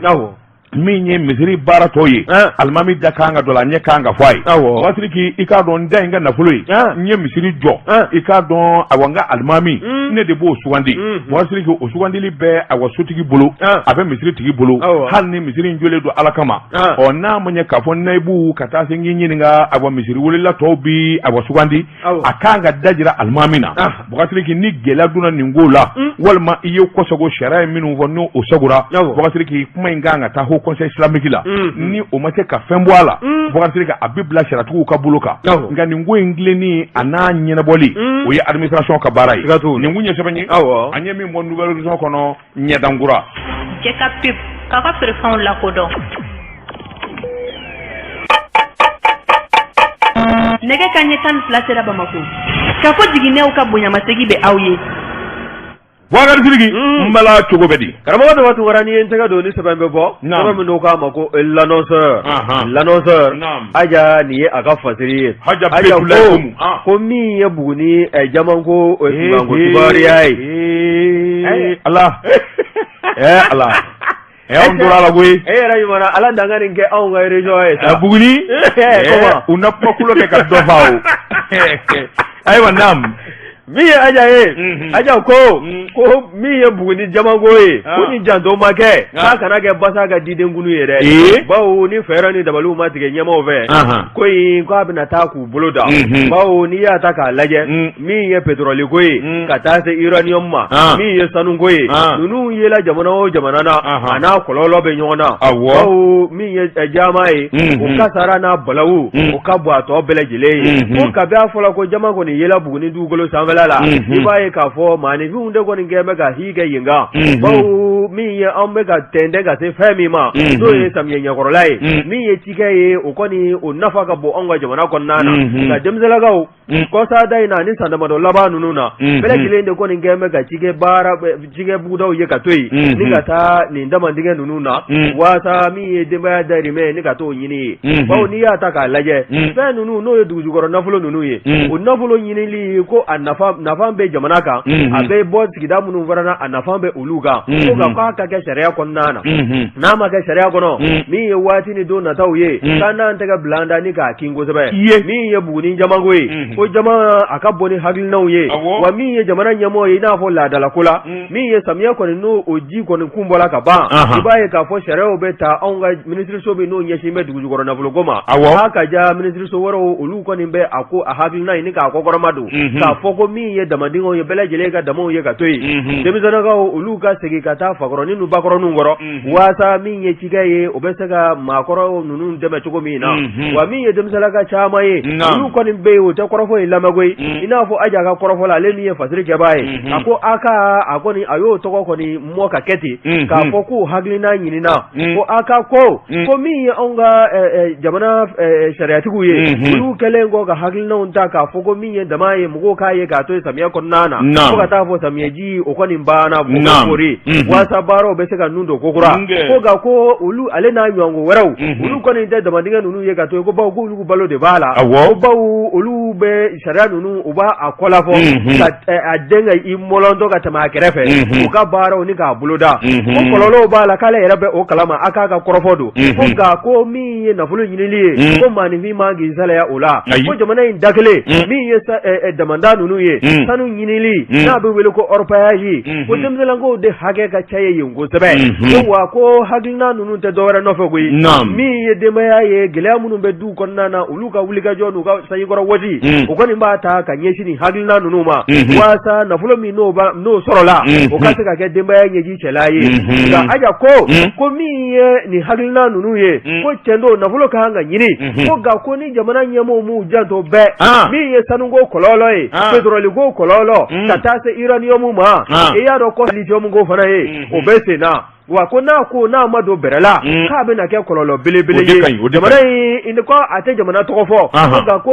min ye misiri baara tɔ ye alimami da kan ka don a la ɲɛ kan ka fɔ a ye Bubakari Sidiki i k'a dɔn n da in ka nafolo ye n ye misiri jɔ i k'a dɔn awa n ka alimami ne de b'o sugandi Bubakari Sidiki o sugandili bɛ awa sotigi bolo a bɛ misiri tigi bolo hali ni misiri in jɔlen don ala kama ɔ n'a ma ɲɛ k'a fɔ nayibu ka taa se n k'i ɲininka awa misiri welela tɔw bi awa sugandi a kan ka dajira alimami na Bubakari Sidiki ni gɛlɛya donna nin ko la walima i ye kɔsago sariya ye minnu fɔ n'o o sagora Bubakari Sidiki kuma in kan ka taa haut conseil islamique la ni o ma se ka fɛn bɔ a la Bubakari Sidiki a bɛ bila sariyatigiw ka bolo kan nka nin ko in tilenni a n'a ɲɛnabɔli o ye administration ka baara ye nin kun ye sɛbɛn ye an ye min bɔ Nouvel Horizon kɔnɔ ɲɛdankura Jɛ ka pub k'a ka feerefɛnw lakodɔn nɛgɛ kanɲɛ 12 sera Bamakɔ kafo jiginɛw ka bonyamasegin bɛ aw ye Bubakari Sidiki n bala cogo bɛ di karamɔgɔ Daba Tunkara n'i ye n tɛgɛ don ni sɛbɛn bɛ bɔ sɛbɛn min n'u k'a ma ko l'annonceur l'annonceur aja nin ye a ka fasiri ye aja ko min ye Buguni jamanko kibaruya ye ala ala anw tora a la koyi e yɛrɛ ɲuman ala dan ka nin kɛ anw ka région ye sa Buguni u na kuma kulo kɛ ka dɔ fa o ayiwa naam min ye aja ye aja ko ko min ye Buguni jamanko ye ko ni janto ma kɛ k'a kana kɛ basa ka didenkunu ye dɛ bawo ni fɛɛrɛ ni dabaliw ma tigɛ ɲɛmaaw fɛ ko in k'a bɛna taa k'u bolo da bawo n'i y'a ta k'a lajɛ min ye pétrole ko ye ka taa se uranium ma min ye sanuko ye ninnu yela jamana o jamana na a n'a kɔlɔlɔ bɛ ɲɔgɔn na bawo min ye jama ye o kasara n'a balawu o ka bon a tɔ bɛɛ lajɛlen ye ko kabi a fɔla ko jama kɔni yela Buguni dugukolo sanfɛla la i b'a ye k'a fɔ maaninfinw de kɔni kɛlen bɛ ka hi kɛ yen kan bawo min ye anw bɛ ka tɛntɛn ka se fɛn min ma n'o ye samiyɛ ɲɛkɔrɔla ye min ye cikɛ ye o kɔni o nafa ka bon anw ka jamana kɔnɔna na nka denmisɛnlakaw kɔsada in na ni san damadɔ laban ninnu na bɛɛ lajɛlen de kɔni kɛlen bɛ ka cikɛ baara cikɛ bugudaw ye ka to yen ni ka taa nin damandingɛ ninnu na waasa min ye denbaya dahirimɛ ni ka t'o ɲini ye bawo n'i y'a ta k'a lajɛ fɛn ninnu n'o ye dugujukɔrɔ nafolo ninnu ye o nafolo ɲinili ko a nafa bɛ jamana kan a bɛ bɔ sigida minnu fana na a nafa bɛ olu kan ko nka k'a ka kɛ sariya kɔnɔna na n'a ma kɛ sariya kɔnɔ min ye waati ni don nataw ye k'an n'an tɛgɛ bila an da ni k'a kin kosɛbɛ min ye Buguni jamanko ye ko jama a ka bon ni hakilinaw ye wa min ye jamana ɲɛmɔgɔ ye i n'a fɔ laadalako la min ye samiyɛ kɔni n'o o ji kɔni kun bɔla ka ban i b'a ye k'a fɔ sariyaw bɛ ta anw ka minisiriso bɛ n'o ɲɛsin bɛ dugujukɔrɔ nafoloko ma k'a ka ja minisiriso wɛrɛw olu kɔni bɛ a ko a hakilina ɲini k'a kɔkɔrɔma don k'a fɔ ko min ye damandingɛw ye bɛɛ lajɛlen ka damaw ye ka to yen denmisɛnninkaw olu ka segin ka taa fakɔrɔnin n'u bakɔrɔninw kɔrɔ waasa min ye cikɛ ye o bɛ se ka maakɔrɔ ninnu dɛmɛ cogo min na wa min ye denmisɛnlaka caman ye olu kɔni bɛ yen o tɛ kɔrɔfɔ in lamɛn koyi i n'a fɔ Aja ka kɔrɔfɔ la ale min ye fasiri kɛbaa ye a ko a ka a kɔni a y'o tɔgɔ kɔni mɔ ka kɛ ten k'a fɔ k'o hakilina ɲinina ko a ka ko ko min ye anw ka jamana sariyatigiw ye olu kɛlen kɔ ka hakilinaw ta k'a fɔ ko min ye dama ye mɔgɔw k'a ye k'a to yen samiyɛ kɔnɔna na fo ka taa fɔ samiyɛji o kɔni banna kori waasa baaraw bɛ se ka nun don kokura ko nka ko olu ale n'a ɲɔgɔnko wɛrɛw olu kɔni tɛ damandingɛ ninnu ye ka to yen ko bawo k'olu balo de b'a la ko bawo olu bɛ sariya ninnu u b'a a kɔlafɔ ka a den ka i mɔlɔntɔ ka tɛmɛ a kɛrɛfɛ u ka baaraw ni k'a boloda ko kɔlɔlɔw b'a la k'ale yɛrɛ bɛ o kalama a k'a ka kɔrɔfɔ don ko nka ko min ye nafolo ɲinili ye ko maaninfin man k'i salaya o la ko jamana in da kelen min ye damanda ninnu ye sanu ɲinili n'a bɛ wele ko orpaillage ko denmisɛnninkaw de hakɛ ka ca ye yen kosɛbɛ ko wa ko hakilina ninnu tɛ dɔwɛrɛ nɔfɛ koyi min ye denbaya ye gɛlɛya minnu bɛ du kɔnɔna na olu ka wulikajɔ n'u ka sanjikɔrɔ wɔsi o kɔni b'a ta ka ɲɛsin nin hakilina ninnu ma waasa nafolo min n'o n'o sɔrɔla o ka se ka kɛ denbaya ɲɛji cɛla ye nka Aja ko ko min ye nin hakilina ninnu ye ko cɛn don nafolo ka kan ka ɲini ko nka ko ni jamana ɲɛmɔgɔw m'u janto bɛɛ min ye sanuko kɔlɔlɔ ye pétrole ko kɔlɔlɔ ka taa se uranium ma i y'a dɔn ko lithium ko fana ye o bɛ sen na. Wa ko n'a ko n'a ma don bɛrɛ la k'a bɛna kɛ kɔlɔlɔ belebele ye jamana in ko a tɛ jamana tɔgɔ fɔ nka ko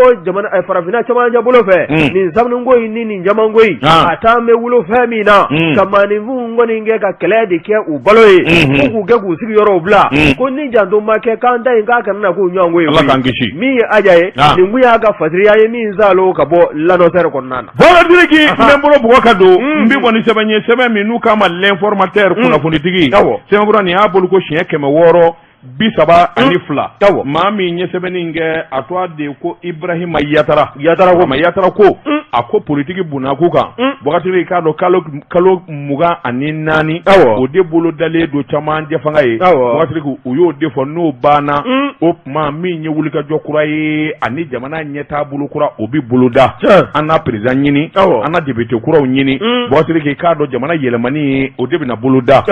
farafinna camancɛ bolo fɛ nin sanuko in ni nin jamanko in a taa bɛ wolo fɛn min na ka maaninfinw kɔni kɛ ka kɛlɛ de kɛ u balo ye k'u kɛ k'u sigiyɔrɔw bila ko ni janto ma kɛ k'an ta in k'a kana na k'u ɲɔgɔn ye min ye aja ye nin kun y'a ka fasiriya ye min saalo ka bɔ L'Annonceur kɔnɔna na. Bɔkari Sidiki n bɛ n bolo bugɔ ka don n bɛ bɔ ni sɛbɛn ye sɛbɛn min n'u k'a ma L'Informateur kunnafonitigi sɛbɛnfura nin y'a bolo ko siɲɛ 632 maa min ye sɛbɛnni in kɛ a tɔgɔ de ko Ibrahima Yatara Yatara ko ma Yatara ko a ko politiki bunakun kan Bɔkari Sidiki k'a dɔn kalo 24 o de bolo dalen don camancɛ fanga ye Bɔkari Sidiki u y'o de fɔ n'o banna o tuma min ye wulikajɔ kura ye ani jamana ɲɛtaa bolo kura o bɛ boloda an na président ɲini an na député kuraw ɲini Bɔkari Sidiki k'a dɔn jamana yɛlɛmani o de bɛna boloda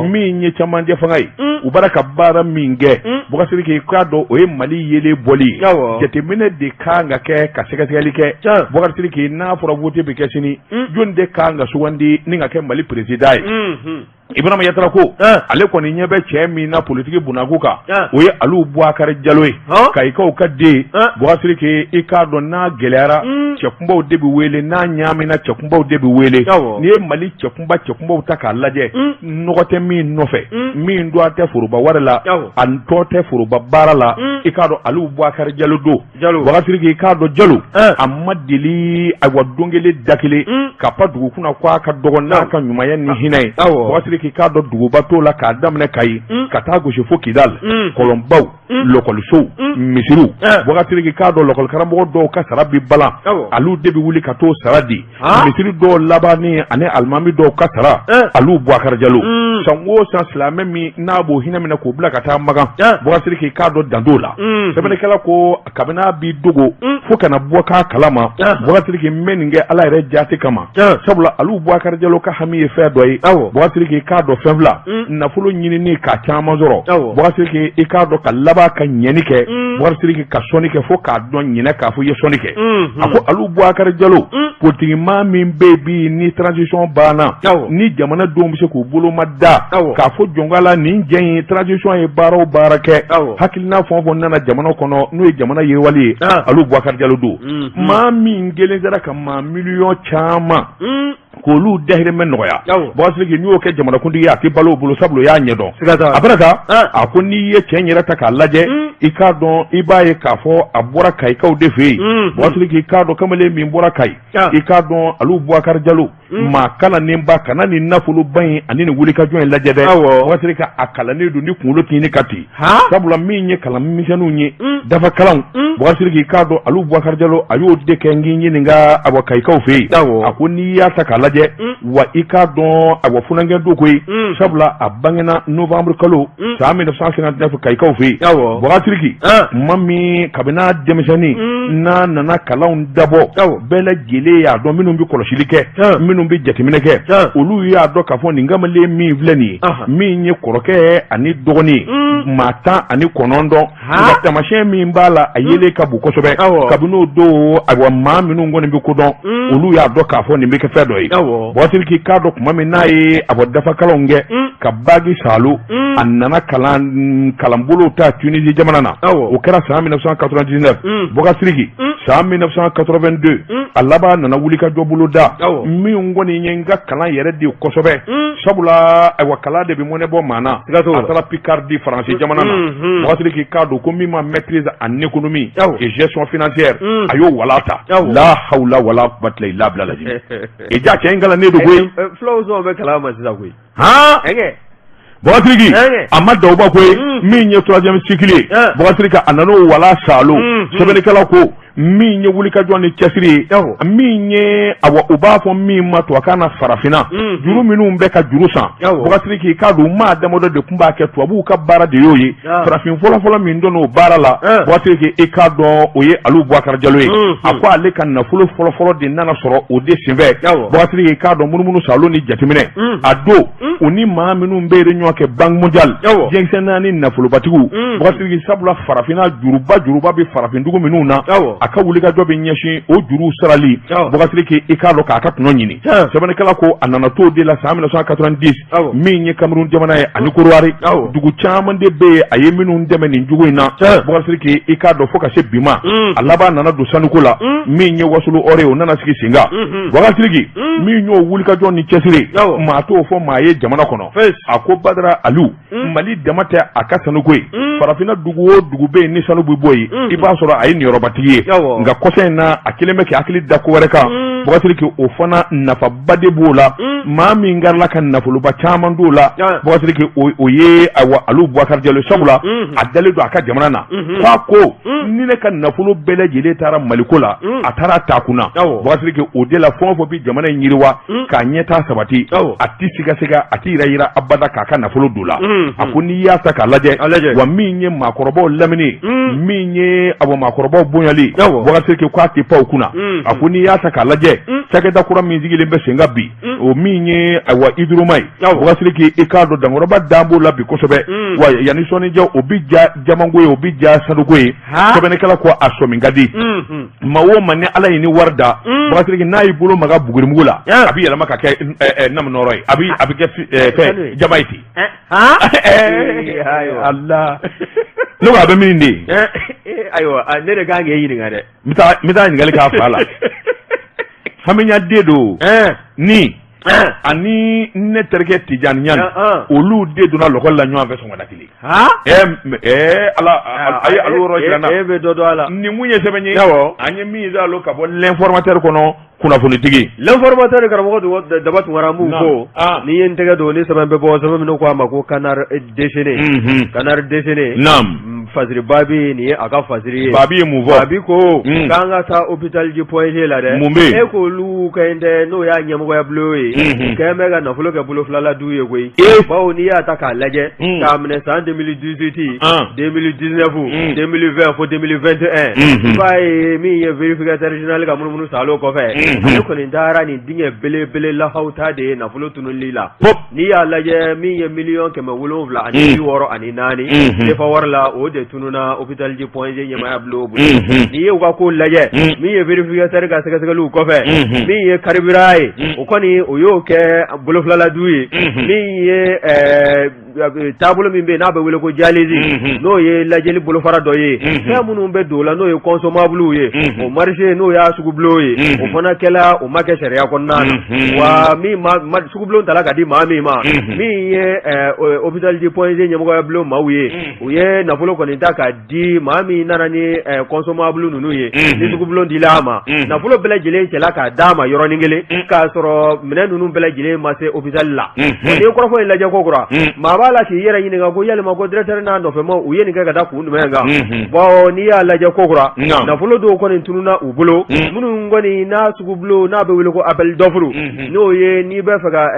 min ye camancɛ fanga ye u bɔra ka baara min kɛ Bɔkari Sidiki k'a dɔn o ye Mali yeelen bɔli ye jateminɛ de kan ka kɛ ka sɛgɛsɛgɛli kɛ Bɔkari Sidiki n'a fɔra vote bɛ kɛ sini jɔn de kan ka sugandi ni ka kɛ Mali président ye Ibrahima Yatara ko ale kɔni ɲɛ bɛ cɛ min na politiki bunakun kan o ye Alu Bubakari Jalo ye Kayikaw ka den Bɔkari Sidiki i k'a dɔn n'a gɛlɛyara cɛkunbaw de bɛ wele n'a ɲaamina cɛkunbaw de bɛ wele n'i ye Mali cɛkunba cɛkunbaw ta k'a lajɛ nɔgɔ tɛ min nɔfɛ min dɔgɔ tɛ foroba wari la a tɔ tɛ foroba baara la i k'a dɔn Alu Bubakari Jalo don Jalo Bɔkari Sidiki i k'a dɔn Jalo a ma deli ayiwa don kelen da kelen ka pan dugu kunna ko a ka dɔgɔ n'a ka ɲumanya ni hinɛ ye Bɔkari Sidiki i k'a dɔn duguba t'o la k'a daminɛ Kayi ka taa gosi fo Kidali kɔlɔnbaw lɔkɔlisow misiriw Bɔkari Sidiki i k'a dɔn lɔkɔlikaramɔgɔ dɔw ka sara bi balan olu de bɛ wuli ka t'o sara di misiri dɔw labanni ani alimami dɔw ka sara Alu Bubakari Jalo san o san silamɛ min n'a b'o hinɛ minɛ k'o bila ka taa Makan Bɔkari Sidiki i k'a dɔn dan t'o la sɛbɛnnikɛla ko kabini a bi dogo fo ka na bɔ k'a kalama Bɔkari Sidiki n bɛ nin kɛ Ala yɛrɛ jaati kama sabula Alu Bubakari Jalo ka hami ye fɛn dɔ ye Bɔkari Sidiki i k'a dɔn fɛn fila nafolo ɲinini k'a caman sɔrɔ Bɔkari Sidiki i k'a dɔn ka laban ka ɲɛni kɛ Bɔkari Sidiki ka sɔnni kɛ fo k'a dɔn ɲinɛ k'a fɔ i ye sɔnni kɛ a ko Alu Bubakari Jalo politikimaa min bɛ bi ni transition banna ni jamanadenw bɛ se k'u boloma da k'a fɔ jɔnka la nin jɛ in transition ye baara o baara kɛ hakilina fɛn o fɛn nana jamana kɔnɔ n'o ye jamana yiriwali ye Alu Bubakari Jalo don maa min kelen sera ka maa miliyɔn caman k'olu dahirimɛ nɔgɔya Bɔkari Sidiki n'i y'o kɛ jamanakuntigi ye a tɛ balo o bolo sabula o y'a ɲɛdɔn a bɛna taa a ko n'i ye cɛ in yɛrɛ ta k'a lajɛ i k'a dɔn i b'a ye k'a fɔ a bɔra Kayikaw de fɛ yen Bɔkari Sidiki i k'a dɔn kamalen min bɔra Kayi i k'a dɔn Alu Bubakari Jalo maa kalannenba kana nin nafoloba in ani nin wulikajɔ in lajɛ dɛ Bɔkari Sidiki a kalannen don ni kunkolo tɛ ɲini ka ten sabula min ye kalan misɛnninw ye dafa kalanw Bɔkari Sidiki i k'a dɔn Alu Bubakari Jalo a y'o de kɛ n k'i ɲininka awa Kayikaw fɛ yen a ko n'i y'a ta k'a lajɛ wa i k'a dɔn awa funankɛ don koyi sabula a bangena novembre kalo san 1959 Kayikaw fɛ yen Bɔkari Sidiki maa min kabini a denmisɛnnin n'a nana kalanw dabɔ bɛɛ lajɛlen y'a dɔn minnu bɛ kɔlɔsili kɛ minnu bɛ jateminɛ kɛ olu y'a dɔn k'a fɔ nin kamalen min filɛ nin ye min ye kɔrɔkɛ ani dɔgɔnin maa 19 nka taamasiyɛn min b'a la a yelen ka bon kosɛbɛ kabini o don ayiwa maa minnu kɔni bɛ ko dɔn olu y'a dɔn k'a fɔ nin bɛ kɛ fɛn dɔ ye Bɔkari Sidiki k'a dɔn tuma min n'a ye a bɔ dafakalanw kɛ ka baki saalo a nana kalanbolow ta Tunisie jamana na o kɛra san 1999 Bɔkari Sidiki san 1982 a laban nana wulikajɔ boloda min kɔni ye n ka kalan yɛrɛ de kosɛbɛ sabula ayiwa kalan de bɛ mɔnɛ bɔ maa na a taara Picardie Faransi jamana na Bɔkari Sidiki k'a dɔn ko min ma maîtrise en économie et gestion financière a y'o wala ta la hawla wala quwwata illa billah e ja cɛ in kalannen don koyi fulaw sɔn bɛ kalan ma sisan koyi han Bɔkari Sidiki a ma dan o ma koyi min ye troisième cycle ye Bɔkari Sidiki a nan'o wala saalo sɛbɛnnikɛla ko min ye wulikajɔ ni cɛsiri ye min ye awa u b'a fɔ min ma tubabukan na farafinna juru minnu bɛ ka juru san Bɔkari Sidiki k'a dɔn maa damadɔ de tun b'a kɛ tubabuw ka baara de y'o ye farafin fɔlɔfɔlɔ min donn'o baara la Bɔkari Sidiki i k'a dɔn o ye Alu Bubakari Jalo ye a ko ale ka nafolo fɔlɔfɔlɔ de nana sɔrɔ o de senfɛ Bɔkari Sidiki k'a dɔn munumunu saalo ni jateminɛ a don u ni maa minnu bɛ réunion kɛ Banque mondiale diɲɛ naani nafolobatigiw Bɔkari Sidiki sabula farafinna juruba juruba bɛ farafindugu minnu na A ka wulikajɔ bɛ ɲɛsin o juruw sarali, Bubakari Sidiki, i k'a dɔn k'a ka tɔnɔ ɲini. Sɛbɛnnikɛla ko a nana t'o de la san 1990, min ye Cameroun jamana ye ani Kɔdiwari, dugu caman de bɛ yen a ye minnu dɛmɛ nin cogo in na, Bubakari Sidiki, i k'a dɔn fo ka se bi ma. A laban nana don sanuko la, min ye Wasolo Or ye, o nana sigi sen kan. Bubakari Sidiki, min y'o wulikajɔ ni cɛsiri, maa t'o fɔ maa ye jamana kɔnɔ. A ko Badara Aliyu, Mali dama tɛ a ka sanuko ye, farafinna dugu o dugu bɛ yen ni sanu bɛ bɔ yen, i b'a sɔrɔ a ye niyɔrɔbatigi ye. Nka kɔsa in na, a kelen bɛ k'i hakili da ko wɛrɛ kan, Bubakari Sidiki, o fana nafaba de b'o la. Maa min karila ka nafoloba caman d'o la, Bubakari Sidiki, o ye ayiwa Alu Bubakari Jalo. Sabula a dalen don a ka jamana na, k'a ko ni ne ka nafolo bɛɛ lajɛlen taara Maliko la, a taara ta kunna. Bubakari Sidiki, o de la fɛn o fɛn bɛ jamana in yiriwa k'a ɲɛtaa sabati, a tɛ sigasiga, a tɛ yirayira abada k'a ka nafolo don la. A ko n'i y'a ta k'a lajɛ, wa min ye maakɔrɔbaw lamini, min ye awa maakɔrɔbaw bonyali, Bubakari Sidiki k'a tɛ pan o kunna. A ko n'i y'a ta k'a lajɛ, cakɛda kura min sigilen bɛ sen kan bi, o min ye awa Hydroma ye, Bubakari Sidiki, i k'a dɔn dankɔrɔba dan b'o la bi kosɛbɛ. Wa yanni sɔɔni cɛ, o bɛ ja jamanko ye, o bɛ ja sanuko ye. Sɛbɛnnikɛla ko a sɔmi ka di maa o ma ni Ala ye ni wari da, Bubakari Sidiki, n'a y'i bolo maga bugurimugu la, a bɛ yɛlɛma ka kɛ namunɔrɔ ye, a bɛ kɛ fɛn jama ye ten. Ala, ne ko a bɛ min de ye. Ayiwa, ne de kan k'e ɲininka dɛ. N bɛ taa ɲininkali k'a fa la. Hamiɲa den don ni ani ne terikɛ Tijani Ɲangi, olu de donna lɔkɔli la ɲɔgɔn fɛ sɔgɔmada kelen. Ala, a ye alu yɔrɔ jira n na. E bɛ dɔ dɔn a la. Nin mun ye sɛbɛn ye, an ye min sɔrɔ ka bɔ L'Informateur kɔnɔ, kunnafonitigi. L'Informateur, karamɔgɔ Daba Tunkara, an b'u fo. N'i ye n tɛgɛ don ni sɛbɛn bɛ bɔ, sɛbɛn min ko a ma ko Canard déchaîné. Canard déchaîné. Fasiri Babi, nin ye a ka fasiri ye. Babi ye mun fɔ? Babi ko k'an ka taa hôpital du Point G la dɛ. Mun bɛ yen? E k'olu ka ɲi dɛ, n'o y'a ɲɛmɔgɔya bulon ye. Kɛn bɛ ka nafolo kɛ bolo filala du ye koyi. Bawo n'i y'a ta k'a lajɛ, k'a minɛ san 2018, 2019, 2020 fo 2021, i b'a ye min ye vérificateur général ka munumunu salo kɔfɛ, ale kɔni taara nin dingɛ belebele lahawuta de ye nafolo tununli la. N'i y'a lajɛ, min ye 764,000 CFA wari la, o de tununna hôpital du Point G ɲɛmaaya bulon bolo. N'i ye u ka ko lajɛ, min ye vérificateur ka sɛgɛsɛgɛliw kɔfɛ, min ye carburant ye, o kɔni o y'o kɛ bolofilala du ye. Min ye taabolo min bɛ yen n'a bɛ wele ko dialyse, n'o ye lajɛli bolofara dɔ ye, fɛn minnu bɛ don o la, n'o ye consommables ye, o marché, n'o y'a sugubulon ye, o fana kɛla o ma kɛ sariya kɔnɔna na. Wa min sugubulon tala ka di maa min ma, min ye hôpital du Point G ɲɛmɔgɔya bulon maaw ye, u ye nafolo kɔni ta ka di maa min nana ni consommable ninnu ye. Ni sugubulon dila a ma, nafolo bɛɛ lajɛlen cɛla k'a d'a ma yɔrɔnin kelen, k'a sɔrɔ minɛn ninnu bɛɛ lajɛlen ma se hôpital la. Wa n'i ye kɔrɔfɔ in lajɛ ko kura, maa b'a la k'i yɛrɛ ɲininka ko yalima ko directeur n'a nɔfɛmaw, u ye nin kɛ ka da kun jumɛn kan? Bon, n'i y'a lajɛ ko kura, nafolo dɔw kɔni tununna u bolo, minnu kɔni n'a sugubulon n'a bɛ wele ko appel d'offre, n'o ye n'i bɛ fɛ ka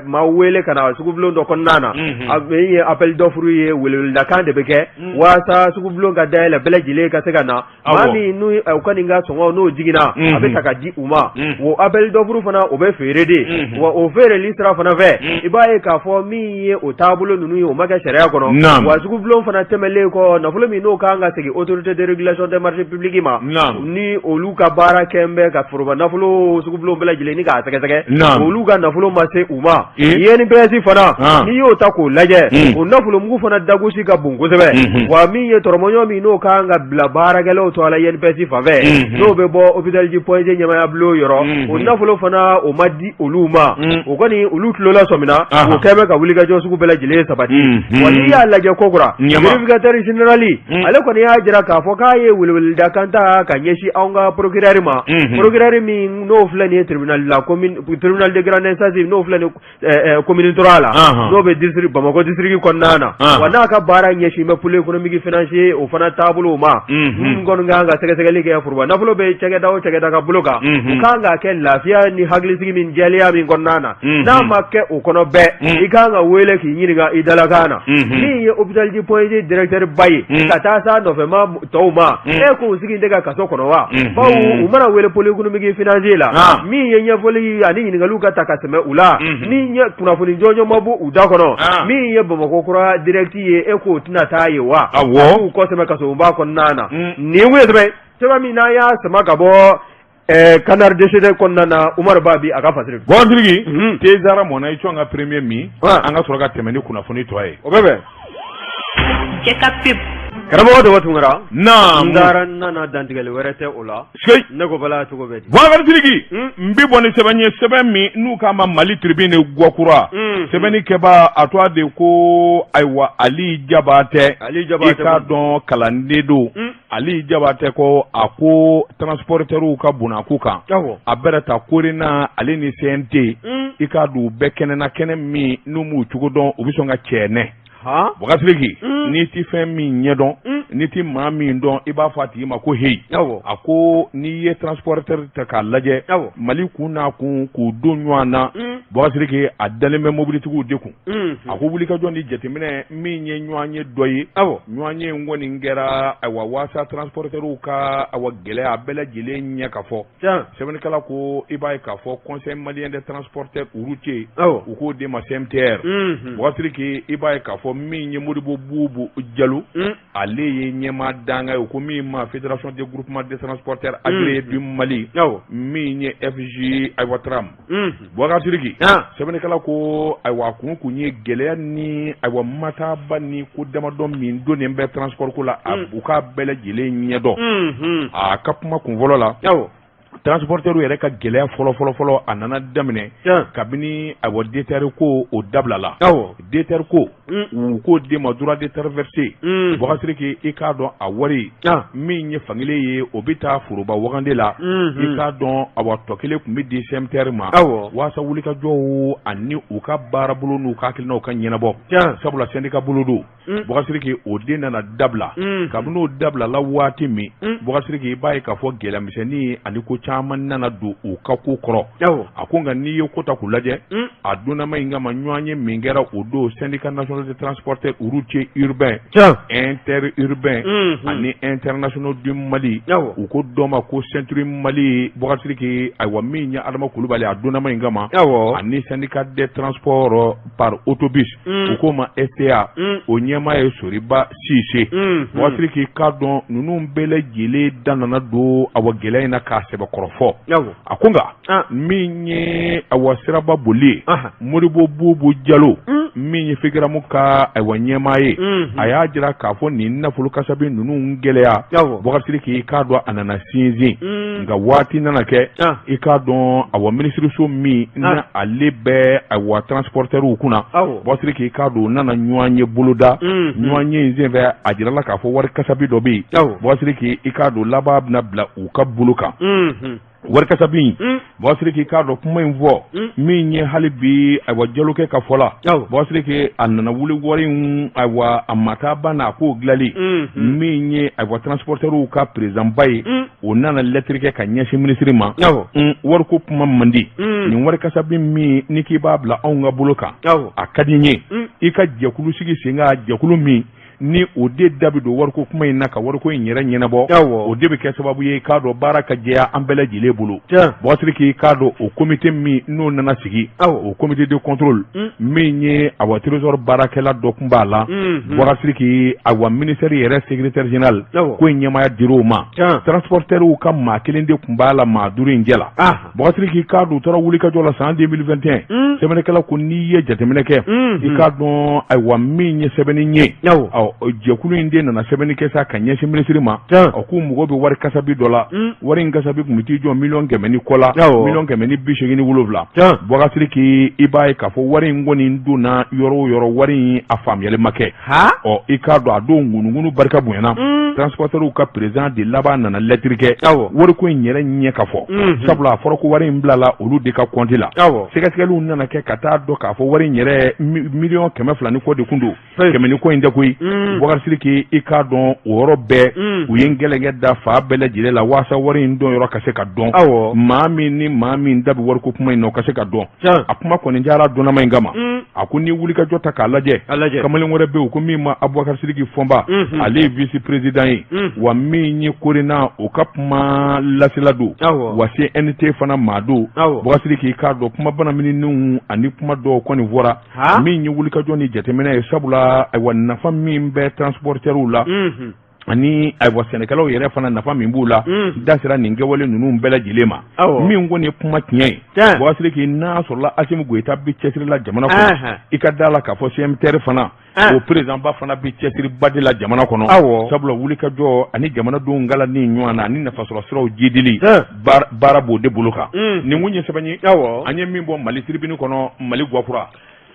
maa wele ka na sugubulon dɔ kɔnɔna na, a min ye appel d'offre ye, weleweledakan de bɛ kɛ waasa sugubulon ka dayɛlɛ, bɛɛ lajɛlen ka se ka na. Maa min n'u u ka nin ka sɔngɔ n'o jiginna, a bɛ ta ka di u ma. O appel d'offre fana, o bɛ feere de. Wa o feereli sira fana fɛ, i b'a ye k'a fɔ min ye o taabolo ninnu ye, o ma kɛ sariya kɔnɔ. Wa sugubulon fana tɛmɛlen kɔ, nafolo min n'o kan ka segin autorité de régulation des marchés publics ma, ni olu ka baara kɛn bɛ ka foroba nafolo sugubulon bɛɛ lajɛlen ni k'a sɛgɛsɛgɛ, olu ka nafolo ma se u ma. INPS fana, n'i y'o ta k'o lajɛ, o nafolo mugu fana dagosi ka bon kosɛbɛ. Wa min ye tɔrɔmɔɲɔ min n'o kan ka bila baarakɛlaw tɔgɔ la INPS fanfɛ, n'o bɛ bɔ hôpital du Point G ɲɛmaaya bulon yɔrɔ, o nafolo fana o ma di olu ma. O kɔni olu tulo lasɔmina, o kɛlen bɛ ka wulikajɔ sugu bɛɛ lajɛlen sabati. Wa n'i y'a lajɛ kokura, vérificateur général, ale kɔni y'a jira k'a fɔ k'a ye weleweledakan ta ka ɲɛsin anw ka procureur ma, procureur min n'o filɛ nin ye tribunal la commune, tribunal de grande instance, n'o filɛ nin ye commune 3 la, n'o bɛ district Bamakɔ district kɔnɔna na. Wa n'a ka baara ɲɛsin bɛ pôle économique financier, o fana taabolo ma, minnu kɔni kan ka sɛgɛsɛgɛli kɛ foroba nafolo bɛ cakɛda o cakɛda ka bolo kan, u kan k'a kɛ lafiya ni hakilisigi min, jɛlenya min kɔnɔna na. N'a ma kɛ o kɔnɔ bɛɛ, i kan ka wele k'i ɲininka i dalakan na. Min ye hôpital du Point G directeur ba ye, ka taa s'a nɔfɛma tɔw ma, e k'u sigi tɛ ka kaso kɔnɔ wa? Bawo u mana wele pôle économique financier la, min ye ɲɛfɔli ani ɲininkaliw ka ta ka tɛmɛ u la, ni kunnafoni jɔnjɔn ma bɔ u da kɔnɔ, min ye Bamakɔ kura direct ye, e k'o tɛna taa ye wa? Awɔ, k'u kɔ sɛmɛ kasoba kɔnɔna na. Nin ye sɛbɛn. Sɛbɛn min n'an y'a sama ka bɔ Canard déchaîné kɔnɔna na, Umaru Babi a ka fasiri. Bubakari Sidiki, te zara mɔna i cɔn ka premier min, an ka sɔrɔ ka tɛmɛ ni kunnafoni tɔ ye. O bɛ bɛn. Cɛ ka pub. Karamɔgɔ Daba Tunkara. Naamu. N taara n nana, dantigɛli wɛrɛ tɛ o la. Seyi. Ne ko bala cogo bɛ di? Bubakari Sidiki, n bɛ bɔ ni sɛbɛn ye, sɛbɛn min n'u k'a ma Mali Tribune Guwakura. Sɛbɛnni kɛbaa a tɔgɔ de ko ayiwa Ali Jabatɛ. Ali Jabatɛ. I k'a dɔn kalanden don. Ali Jabatɛ ko a ko transporteurs ka bunakun kan. A bɛrɛ ta Korena ale ni CNT. I k'a dɔn u bɛɛ kɛnɛ na kɛnɛ min n'u m'u cogo dɔn, u bɛ sɔn ka cɛɛnɛ. Bubakari Sidiki, n'i ti fɛn min ɲɛdɔn, n'i ti maa min dɔn, i b'a fɔ a tigi ma ko heyi. A ko n'i ye transporteur ta k'a lajɛ Mali kun n'a kun k'u don ɲɔgɔn na, Bubakari Sidiki, a dalen bɛ mobilitigiw de kun. A ko wulikajɔ ni jateminɛ min ye ɲɔgɔn ye dɔ ye, ɲɔgɔn ye in kɔni kɛra ayiwa waasa transporteurw ka ayiwa gɛlɛya bɛɛ lajɛlen ɲɛ ka fɔ. Sɛbɛnnikɛla ko i b'a ye k'a fɔ Conseil malien des transporteurs routiers, u k'o de ma CMTR. Bubakari Sidiki, i b'a ye k'a fɔ min ye Modibo Bubu Jalo, ale ye ɲɛmaa danga ye, ko min ma Fédération des groupements des transporteurs agréés du Mali, min ye FJ ayiwa TRAM. Bubakari Sidiki, sɛbɛnnikɛla ko ayiwa kun kun ye gɛlɛya ni ayiwa mataba ni ko damadɔ min donnen bɛ transport ko la, u k'a bɛɛ lajɛlen ɲɛdɔn. A ka kuma kun fɔlɔ la, transporteur yɛrɛ ka gɛlɛya fɔlɔ fɔlɔ fɔlɔ, a nana daminɛ kabini ayiwa DTR ko o dabilala. DTR ko, u k'o de ma droit de traversée. Bubakari Sidiki, i k'a dɔn a wari min ye fankelen ye, o bɛ taa foroba wagande la. I k'a dɔn awa tɔ kelen tun bɛ di CMTR ma waasa wulikajɔw ani u ka baarabolo n'u ka hakilinaw ka ɲɛnabɔ, sabula syndicat bolo don. Bubakari Sidiki, o de nana dabila. Kabini o dabilala waati min, Bubakari Sidiki, i b'a ye k'a fɔ gɛlɛyamisɛnnin ani ko caman nana don u ka ko kɔrɔ. A ko nka n'i ye ko ta k'u lajɛ, a donnama in kama ɲɔgɔn ye min kɛra o don, Syndicat national de transporteurs routiers urbains, interurbains ani internationaux du Mali, u ko dɔ ma ko CENTRU Mali. Bubakari Sidiki, ayiwa min ye Adama Kulubali, a donnama in kama, ani Syndicat des transports par autobus, u k'o ma STA, o ɲɛmaa ye Soriba Sise. Bubakari Sidiki, k'a dɔn ninnu bɛɛ lajɛlen da nana don awa gɛlɛya in na k'a sɛbɛkɔrɔ fɔ. A ko nka min ye awa siraba boli ye, Modibo Bubu Jalo, min ye FEGERAM ka ayiwa ɲɛmaa ye, a y'a jira k'a fɔ nin nafolo kasabi ninnu gɛlɛya, Bubakari Sidiki, k'a dɔn a nana sinsin. Nka waati nana kɛ, i k'a dɔn awa minisiriso min na ale bɛ awa transporteurs kunna, Bubakari Sidiki, k'a dɔn u nana ɲɔgɔn ye boloda. Ɲɔgɔn ye in senfɛ, a jirala k'a fɔ wari kasabi dɔ bɛ yen, Bubakari Sidiki, i k'a dɔn laban bɛna bila u ka bolo kan, wari kasabi in. Bubakari Sidiki, k'a dɔn kuma in fɔ min ye hali bi ayiwa Jalokɛ ka fɔ la, Bubakari Sidiki, a nana wuli wari in ayiwa a mataba n'a k'o dilanli min ye ayiwa transporteurs ka président ba ye, o nana lɛtiri kɛ ka ɲɛsin minisiri ma. Wariko kuma man di. Nin wari kasabi min ni k'i b'a bila anw ka bolo kan, a ka di n ye i ka jɛkulu sigi sen kan, jɛkulu min ni o de da bɛ don wariko kuma in na ka wariko in yɛrɛ ɲɛnabɔ, o de bɛ kɛ sababu ye k'a dɔn baara ka jɛya an bɛɛ lajɛlen bolo. Bubakari Sidiki, k'a dɔn o comité min n'o nana sigi, o comité de contrôle min ye awa trésor baarakɛla dɔ tun b'a la, Bubakari Sidiki, awa ministère yɛrɛ secrétaire général ko in ɲɛmaaya dir'o ma. Transporteurs ka maa kelen de tun b'a la maa duuru in cɛ la. Bubakari Sidiki, k'a dɔn u taara wulikajɔ la san 2021. Sɛbɛnnikɛla ko n'i ye jateminɛ kɛ, i k'a dɔn ayiwa min ye sɛbɛnni ye, ɔ jɛkulu in de nana sɛbɛnni kɛ sa ka ɲɛsin minisiri ma. Ɔ k'u mago bɛ wari kasabi dɔ la. Wari in kasabi tun bɛ t'i jɔ 100 000 ni kɔ la, 187 000. Bubakari Sidiki, i b'a ye k'a fɔ wari in kɔni donna yɔrɔ o yɔrɔ, wari in a faamuyali ma kɛ. Ɔ i k'a dɔn a don ŋunuŋunu barika bonyana. Transporteurs ka président de laban nana lɛtiri kɛ wariko in yɛrɛ ɲɛ ka fɔ, sabula a fɔra ko wari in bilala olu de ka compte la. Sɛgɛsɛgɛliw nana kɛ ka taa dɔn k'a fɔ wari in yɛrɛ 200 000 ni kɔ de kun don, kɛmɛ ni kɔ in tɛ koyi. Bubakari Sidiki, i k'a dɔn o yɔrɔ bɛɛ u ye gɛlɛnkɛ da fa bɛɛ lajɛlen la waasa wari in dɔn yɔrɔ ka se ka dɔn, maa min ni maa min da bɛ wariko kuma in na, o ka se ka dɔn. A kuma kɔni diyara donnama in kama. A ko ni wulikajɔ ta k'a lajɛ, kamalen wɛrɛ bɛ yen ko min ma Abubakar Sidiki Fɔnba, ale ye vice président ye, wa min ye Korena o ka kuma lasela don, wa CNT fana maa don. Bubakari Sidiki, k'a dɔn kuma banamininiw ani kuma dɔw kɔni fɔra min ye wulikajɔ ni jateminɛ ye, sabula ayiwa nafa min bɛ transporteurs la. Ani ayiwa sɛnɛkɛlaw yɛrɛ fana nafa min b'u la da sera nin kɛwale ninnu bɛɛ lajɛlen ma min kɔni ye kuma tiɲɛ ye Bubakari Sidiki n'a sɔrɔla Asimi Goyita bɛ cɛsiri la jamana kɔnɔ i ka da la k'a fɔ CMTR fana o président ba fana bɛ cɛsiriba de la jamana kɔnɔ sabula wulikajɔ ani jamanadenw kalanni ɲɔgɔn na ani nafasɔrɔ siraw jidili baara b'o de bolo kan nin kun ye sɛbɛn ye an ye min bɔ Mali Tribune kɔnɔ Mali Gwakura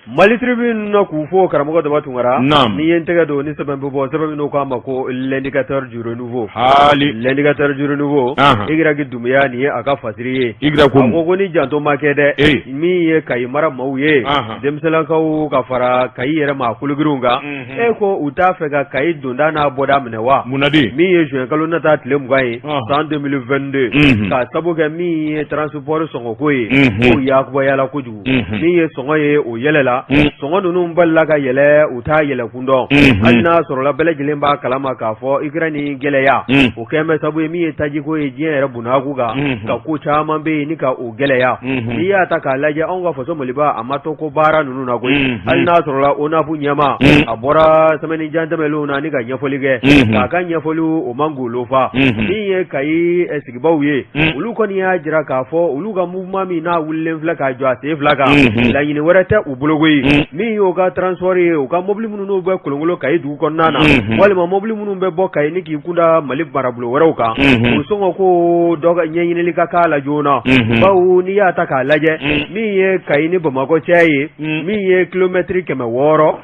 Mali Tribune na k'u fo karamɔgɔ Daba Tunkara n'i ye n tɛgɛ don ni sɛbɛn bɛ bɔ sɛbɛn min n'u k'a ma ko l'indicateur du renouveau haali l'indicateur du renouveau Y Dunbiya nin ye a ka fasiri ye Y a ko ni janto ma kɛ dɛ min ye Kayi mara maaw ye denmisɛnlakaw ka fara Kayi yɛrɛ maa kologirinw kan e ko u t'a fɛ ka Kayi donda n'a bɔda minɛ wa mun de min ye juin kalo nata tile 20 ye san 2022 k'a sabu kɛ min ye transport sɔngɔko ye k'o yakubayala kojugu min ye sɔngɔ ye o yɛlɛla sɔngɔ ninnu balila ka yɛlɛ u t'a yɛlɛkun dɔn hali n'a sɔrɔla bɛɛ lajɛlen b'a kalama k'a fɔ Ukraine gɛlɛya o kɛlen bɛ sabu ye min ye tajiko ye diɲɛ yɛrɛ bunakun kan ka ko caman bɛ yen ni ka o gɛlɛya n'i y'a ta k'a lajɛ anw ka faso Maliba a ma to ko baara ninnu na koyi hali n'a sɔrɔla ONAP ɲɛmaa a bɔra semaine jan tɛmɛnlenw na ni ka ɲɛfɔli kɛ k'a ka ɲɛfɔli o ma golo fa min ye Kayi sigibaw ye olu kɔni y'a jira k'a fɔ olu ka mouvement min n'a wulilen filɛ k'a jɔ a sen fila kan laɲini wɛrɛ tɛ u bolo koyi min y'u ka transport ye u ka mobili minnu n'u bɛ kolonkolon Kayi dugu kɔnɔna na walima mobili minnu bɛ bɔ Kayi ni k'i kunda Mali marabolo wɛrɛw kan u sɔngɔ ko dɔ ka ɲɛɲinili ka k'a la joona bawo n'i y'a ta k'a lajɛ min ye Kayi ni Bamakɔ cɛ ye min ye kilomɛtiri 610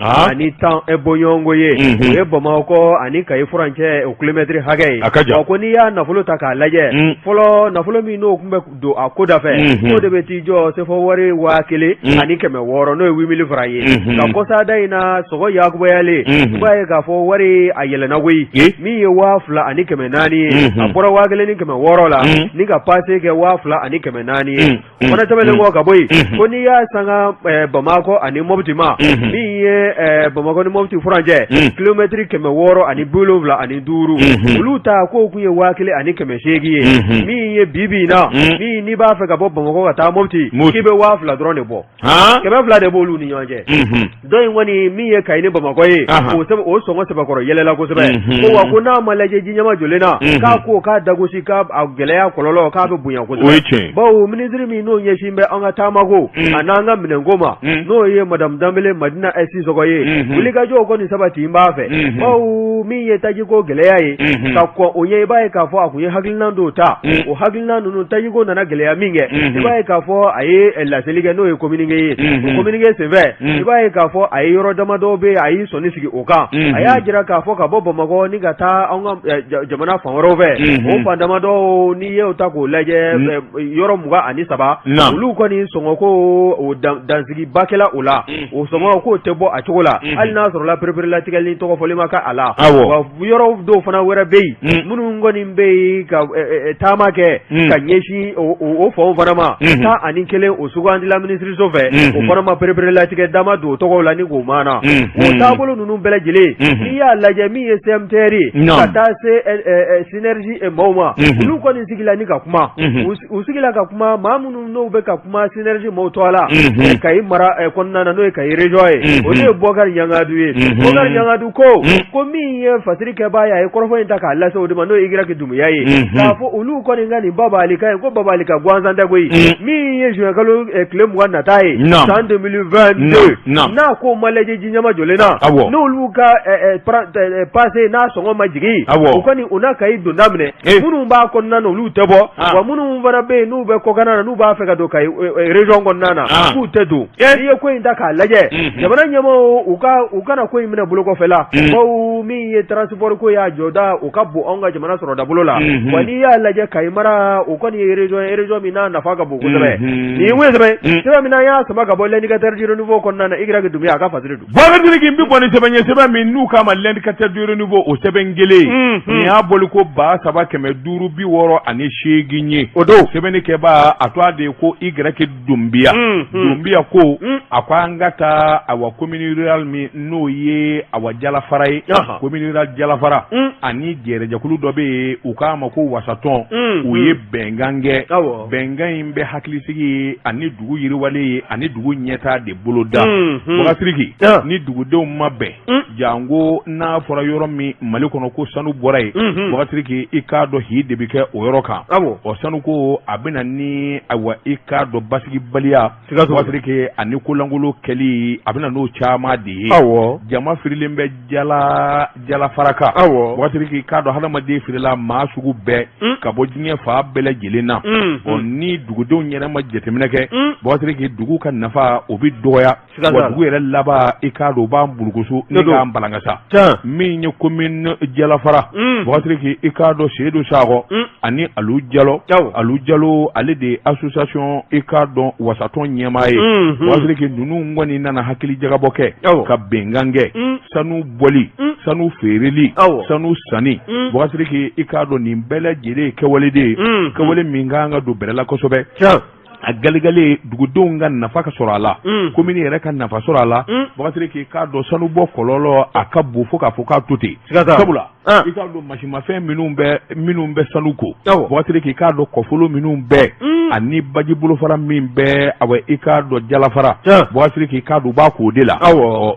bɔɲɔgɔnko ye o ye Bamakɔ ani Kayi furancɛ o kilomɛtiri hakɛ ye a ko n'i y'a nafolo ta k'a lajɛ fɔlɔ nafolo min n'o tun bɛ don a ko da fɛ o de bɛ t'i jɔ sefa wari 1600 n'o ye 8000 francs ye nka kɔsada in na sɔngɔ yakubayalen i b'a ye k'a fɔ wari a yɛlɛnna koyi min ye 2400 ye a bɔra 1600 la ni ka pase kɛ 2400 ye o fana tɛmɛnen kɔ ka bɔ yen ko n'i y'a sanga Bamakɔ ani Mɔpti ma min ye Bamakɔ ni Mɔpti furancɛ kilomɛtiri 675 olu ta k'o tun ye 1800 ye min ye bi bi in na min n'i b'a fɛ ka bɔ Bamakɔ ka taa Mɔpti k'i bɛ 2000 dɔrɔn de bɔ 200 de b'olu ni ɲɔgɔn cɛ dɔ in kɔni min ye Kayi ni Bamakɔ ye o sɔngɔ sɛbɛkɔrɔ yɛlɛla kosɛbɛ ko wa ko n'a ma lajɛ ji ɲɛma jɔlen na k'a ko k'a dagosi k'a gɛlɛya kɔlɔlɔ k'a bɛ bonya kosɛbɛ bawo minisiri min n'o ɲɛsin bɛ an ka taamako a n'an ka minɛnko ma n'o ye madamu Danbele Madina Sisɔkɔ ye wulikajɔw kɔni sabati n b'a fɛ bawo min ye tajiko gɛlɛya ye ka kɔn o ɲɛ i b'a ye k'a fɔ a kun ye hakilina dɔw ta o hakilina ninnu tajiko nana gɛlɛya min kɛ i b'a ye k'a fɔ a ye laseli kɛ n'o ye communiqué ye o communiqué senfɛ i b'a ye k'a fɔ a ye yɔrɔ damadɔ bɛ yen a y'i sɔnni sigi o kan a y'a jira k'a fɔ ka bɔ Bamakɔ ni ka taa an ka jamana fan wɛrɛw fɛ o fan damadɔ n'i y'o ta k'o lajɛ yɔrɔ 23 olu kɔni sɔngɔ ko o dansigiba kɛla o la o sɔngɔ k'o tɛ bɔ a cogo la hali n'a sɔrɔla pereperelatigɛli tɔgɔ fɔli ma k'a la yɔrɔ dɔw fana wɛrɛ bɛ yen minnu kɔni bɛ yen ka taama kɛ ka ɲɛsin o fanw fana ma 11 o sugandila minisiriso fɛ o fana ma pereperelatigɛ dama don o tɔgɔw la ni k'o maana o taabolo ninnu bɛɛ lajɛlen n'i y'a lajɛ min ye CMTR ye ka taa se synergie maaw ma olu kɔni sigila ni ka kuma u sigila ka kuma maa minnu n'u bɛ ka kuma synergie maaw tɔgɔ la Kayi mara kɔnɔna na n'o ye Kayi région ye o de ye Bɔkari Ɲangadu ye Bɔkari Ɲangadu ko ko min ye fasiri kɛbaa ye a ye kɔrɔfɔ in ta k'a lase o de ma n'o ye Y Dunbiya ye k'a fɔ olu kɔni ka nin babalika ye ko babalika gansan tɛ koyi min ye juin kalo tile 20 nata ye san 2022 n'a ko ma lajɛ ji ɲɛma jɔlen na n'olu ka pase n'a sɔngɔ ma jigin o kɔni u na Kayi donda minɛ minnu b'a kɔnɔna na olu tɛ bɔ wa minnu fana bɛ yen n'u bɛ kɔkanna na n'u b'a fɛ ka don Kayi région kɔnɔna na k'u tɛ don n'i ye ko in ta k'a lajɛ jamana ɲɛmaaw u kana ko in minɛ bolokɔfɛ la bawo min ye transport ko y'a jɔda o ka bon anw ka jamana sɔrɔda bolo la wa n'i y'a lajɛ Kayi mara o kɔni ye région ye région min n'a nafa ka bon kosɛbɛ nin ye sɛbɛn sɛbɛn min an y'a sama ka bɔ l'indicateur du renouveau kɔnɔna na Y Dunbiya a ka fasiri don. Bubakari Sidiki n bɛ bɔ ni sɛbɛn ye sɛbɛn min n'u k'a ma l'indicateur du renouveau o sɛbɛn kelen nin y'a bɔli ko 3568 ye o don sɛbɛnnikɛbaa a tɔgɔ de ye ko Y Dunbiya Dunbiya ko a ko an ka taa awa commune rurale min n'o ye awa Jalafara ye commune rurale Jalafara ani jɛrɛjɛkulu dɔ bɛ yen u k'a ma ko wasatɔn u ye bɛnkan kɛ bɛnkan in bɛ hakilisigi ye ani dugu yiriwalen ye ani dugu ɲɛtaa de boloda. Bubakari Sidiki, ni dugudenw ma bɛn, janko n'a fɔra yɔrɔ min Mali kɔnɔ ko sanu bɔra yen, Bubakari Sidiki, i k'a dɔn hi de bɛ kɛ o yɔrɔ kan. Ɔ, sanuko a bɛ na ni, ayiwa, i k'a dɔn basigibaliya, Bubakari Sidiki, ani kolankolon kɛli, a bɛ na n'o caman de ye. Jama firilen bɛ jala jalafara kan. Bubakari Sidiki, i k'a dɔn hadamaden firila maa sugu bɛɛ ka bɔ diɲɛ fan bɛɛ lajɛlen na. Ɔ, ni dugudenw yɛrɛ ma jateminɛ kɛ, Bubakari Sidiki, dugu ka nafa o bɛ dɔgɔya. Wa dugu yɛrɛ laban, i k'a dɔn u b'an burukusu ni k'an balankasa. Min ye commune Jalafara, Bubakari Sidiki, i k'a dɔn Seyidu Sakɔ ani Alu Jalo, Alu Jalo ale de ye association, i k'a dɔn wasatɔn ɲɛmaa ye. Bubakari Sidiki, ninnu kɔni nana hakili jagabɔ kɛ ka bɛnkan kɛ sanu bɔli, sanu feereli, sanu sanni. Bubakari Sidiki, i k'a dɔn nin bɛɛ lajɛlen ye kɛwale de ye, kɛwale min ka kan ka don bɛrɛ la kosɛbɛ. A galigale dugudenw ka nafa ka sɔrɔ a la, komini yɛrɛ ka nafa sɔrɔ a la. Bubakari Sidiki, i k'a dɔn sanubɔ kɔlɔlɔ a ka bon fo k'a fɔ k'a to ten, sabula i k'a dɔn masimafɛn minnu bɛ sanu ko, Bubakari Sidiki, i k'a dɔn kɔfolo minnu bɛ ani baji bolofara min bɛ, awa, i k'a dɔn Jalafara, Bubakari Sidiki, i k'a dɔn u b'a k'o de la.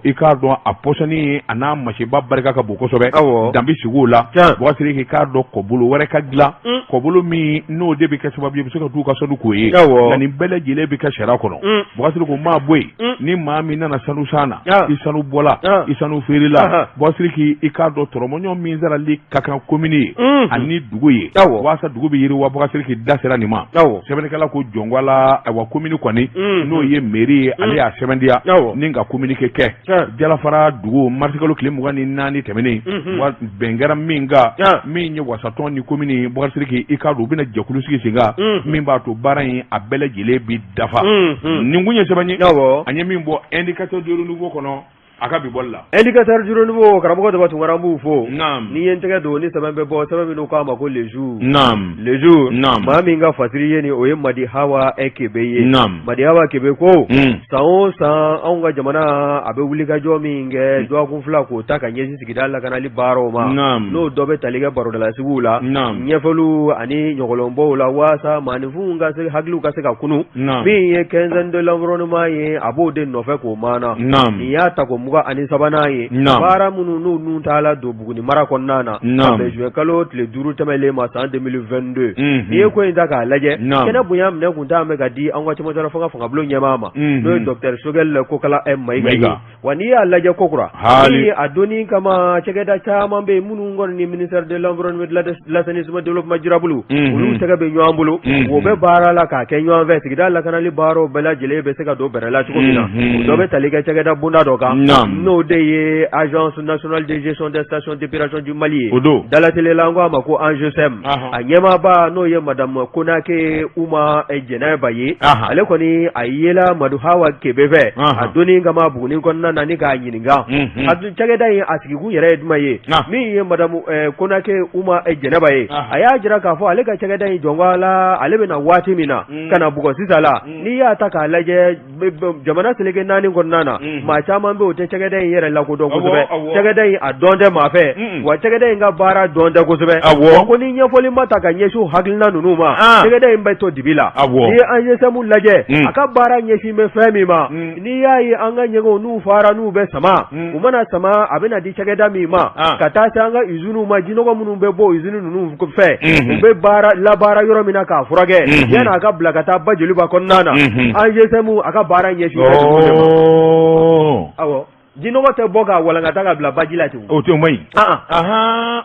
I k'a dɔn a pɔsɔni a n'a masiba barika ka bon kosɛbɛ, dan bɛ sigi o la. Bubakari Sidiki, i k'a dɔn kɔbolo wɛrɛ ka dilan, kɔbolo min n'o de bɛ kɛ sababu ye u bɛ se ka t'u ka sanu k'o ye. Nka nin bɛɛ lajɛlen bɛ kɛ sariya kɔnɔ. Bubakari Sidiki, o maa bɔ yen, ni maa min nana sanu san na, i sanu bɔla, i sanu feerela, Bubakari Sidiki, i k'a dɔn tɔrɔmɔɲɔ min sarali ka kan komini ye ani dugu ye walasa dugu bɛ yiriwa, Bubakari Sidiki da sera nin ma. Sɛbɛnnikɛla ko jɔnko la, ayiwa, komini kɔni n'o ye mairie ye, ale y'a sɛbɛntiya ni ka communiqué kɛ Jalafara dugu marisikalo tile 24 tɛmɛnen. Wa bɛn kɛra min kan, min ye wasatɔn ni komini, Bubakari Sidiki, i k'a dɔn u bɛna jɛkulu sigi sen kan min b'a to baara in a bɛɛ lajɛlen bi dafa. Nin kun ye sɛbɛn ye an ye min bɔ Indicateur du Renouveau kɔnɔ a ka bi bɔli la. Indicateur du Renouveau, karamɔgɔ Daba Tunkara, n b'u fo. Ni ye n tɛgɛ don ni sɛbɛn bɛ bɔ, sɛbɛn min k'a ma ko Le Jour. Le Jour, maa min ka fasiri ye nin, o ye Madi Hawa Kebe ye. Madi Hawa Kebe ko san o san anw ka jamana a bɛ wulikajɔ min kɛ dɔgɔkun 2 k'o ta ka ɲɛsin sigida lakanali baaraw ma, n'o dɔ bɛ tali kɛ barodalasigiw la, ɲɛfɔliw ani ɲɔgɔlɔnbɔw la, waasa maaninfinw ka se hakiliw ka se ka kunun. Min ye quinzaine de l'environnement ye, a b'o de nɔfɛ k'o maana. Nin y'a tako 23nan ye, baara minnu n'u nun taala don Buguni mara kɔnɔna na ka bɛn juin kalo tile 5 tɛmɛlen ma san 2022. N'i ye ko in ta k'a lajɛ, kɛnɛ bonya minɛ kun t'an bɛ ka di an ka cɛmancɛla fanga fangabulon ɲɛmaa ma, n'o ye docteur Choguel Kokala Mayiga ye. Wa n'i y'a lajɛ kokura, a donni kama cakɛda caman bɛ yen minnu kɔni ni ministère de l'environnement, de l'assainissement, développement durable, olu tɛgɛ bɛ ɲɔgɔn bolo, o bɛ baara la k'a kɛ ɲɔgɔn fɛ, sigida lakanali baaraw bɛɛ lajɛlen bɛ se ka don bɛrɛ la cogo min na. O dɔ bɛ tali kɛ cakɛda bonda dɔ kan, n'o de ye Agence nationale de gestion des stations d'épuration du Mali ye. O don dalatɛliya la, an ko a ma ko ANGESEM. A ɲɛmaaba n'o ye madame Konake Uma Jɛnɛba ye, ale kɔni a yela Madu Hawa Kebe fɛ a donni kama Buguni kɔnɔna na ni k'a ɲininka a cakɛda in a sigikun yɛrɛ ye jumɛn ye. Min ye madame Konake Uma Jɛnɛba ye, a y'a jira k'a fɔ ale ka cakɛda in jɔnko la, ale bɛ na waati min na ka na bugɔ sisan la, n'i y'a ta k'a lajɛ jamana seleke naani kɔnɔna na, maa caman bɛ o tɛ cakɛda in yɛrɛ lakodɔn kosɛbɛ, cakɛda in a dɔn tɛ maa fɛ, wa cakɛda in ka baara dɔn tɛ kosɛbɛ. Ko ni ɲɛfɔli ma ta ka ɲɛsin hakilina ninnu ma, cakɛda in bɛ to dibi la. N'i ye ANGESEM lajɛ, a ka baara ɲɛsin bɛ fɛn min ma, n'i y'a ye an ka ɲɛgɛnw n'u fara n'u bɛ sama, u mana sama, a bɛna di cakɛda min ma, ka taa se an ka usines ma, jinɔgɔ minnu bɛ bɔ usines ninnu fɛ, u bɛ baara labaara yɔrɔ min na k'a furakɛ yanni a ka bila ka taa ba joliba kɔnɔna na, ANGESEM a ka baara ɲɛsin awɔ, jinɔgɔ tɛ bɔ k'a walankata ka bila baji la ten. O tɛ man ɲi.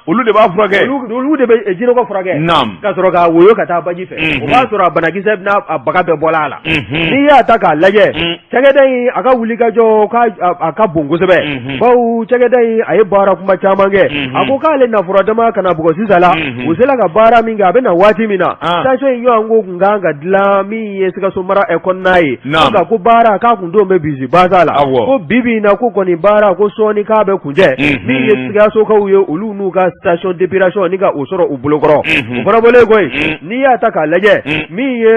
Olu de b'a furakɛ. Olu de bɛ jinɔgɔ furakɛ ka sɔrɔ k'a woyo ka taa baji fɛ. O b'a sɔrɔ a banakisɛ n'a a baga bɛɛ bɔla a la. N'i y'a ta k'a lajɛ, cakɛda in a ka wulikajɔ a ka bon kosɛbɛ, bawo cakɛda in a ye baara kuma caman kɛ. A ko k'ale na furadama ka na bugɔ sisan la, u sera ka baara min kɛ, a bɛ na waati min na, station in ɲɔgɔn ko kun kan ka dilan min ye Sikaso mara kɔnɔna ye, nka ko baara k'a kun don bɛ bisi basa la, ko bi bi in na ko kɔni kɔni baara ko sɔɔni k'a bɛ kuncɛ min ye sikasokaw ye olu n'u ka station d'épuration ni ka o sɔrɔ u bolokɔrɔ o fana bɔlen kɔ yen n'i y'a ta k'a lajɛ min ye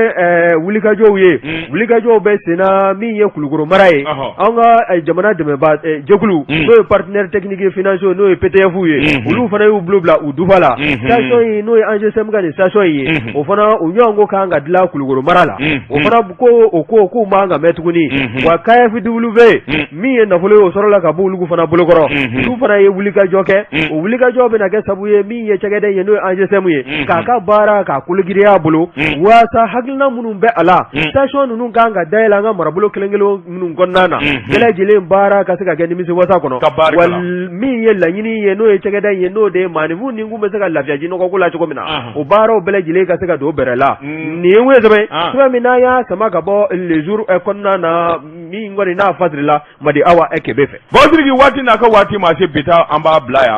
wulikajɔw ye wulikajɔw bɛ senna min ye kulukoro mara ye an ka jamana dɛmɛba jɛkulu n'o ye partenaire technique financier n'o ye PTF ye olu fana y'u bolo bila u dufa la station in n'o ye ANGSM ka nin station in ye o fana o ɲɔgɔn ko kan ka dilan kulukoro mara la o fana ko o ko k'u man ka mɛn tuguni wa KFW min ye nafolo ye o sɔrɔla ka bɔ olu fana bolokɔrɔ olu fana ye wulikajɔ kɛ o wulikajɔ bɛna kɛ sabu ye min ye cakɛda ye n'o ye ANGSM ye k'a ka baara k'a kologiriya a bolo waasa hakilina minnu bɛ a la station ninnu kan ka dayɛlɛ an ka marabolo kelen kelen minnu kɔnɔna na bɛɛ lajɛlen baara ka se ka kɛ nimisiwasa kɔnɔ wa min ye laɲini ye n'o ye cakɛda ye n'o de ye maaninfin ni kun bɛ se ka lafiya jinɔgɔko la cogo min na o baaraw bɛɛ lajɛlen ka se ka don bɛrɛ la nin ye sɛbɛn sɛbɛn min n'an y'a sama ka bɔ Le Jour kɔnɔna na min kɔni n'a fasirila Madi Awa Kebe fɛ Bɔsiriki waati n'a ka waati ma se bi ta an b'a bila yan.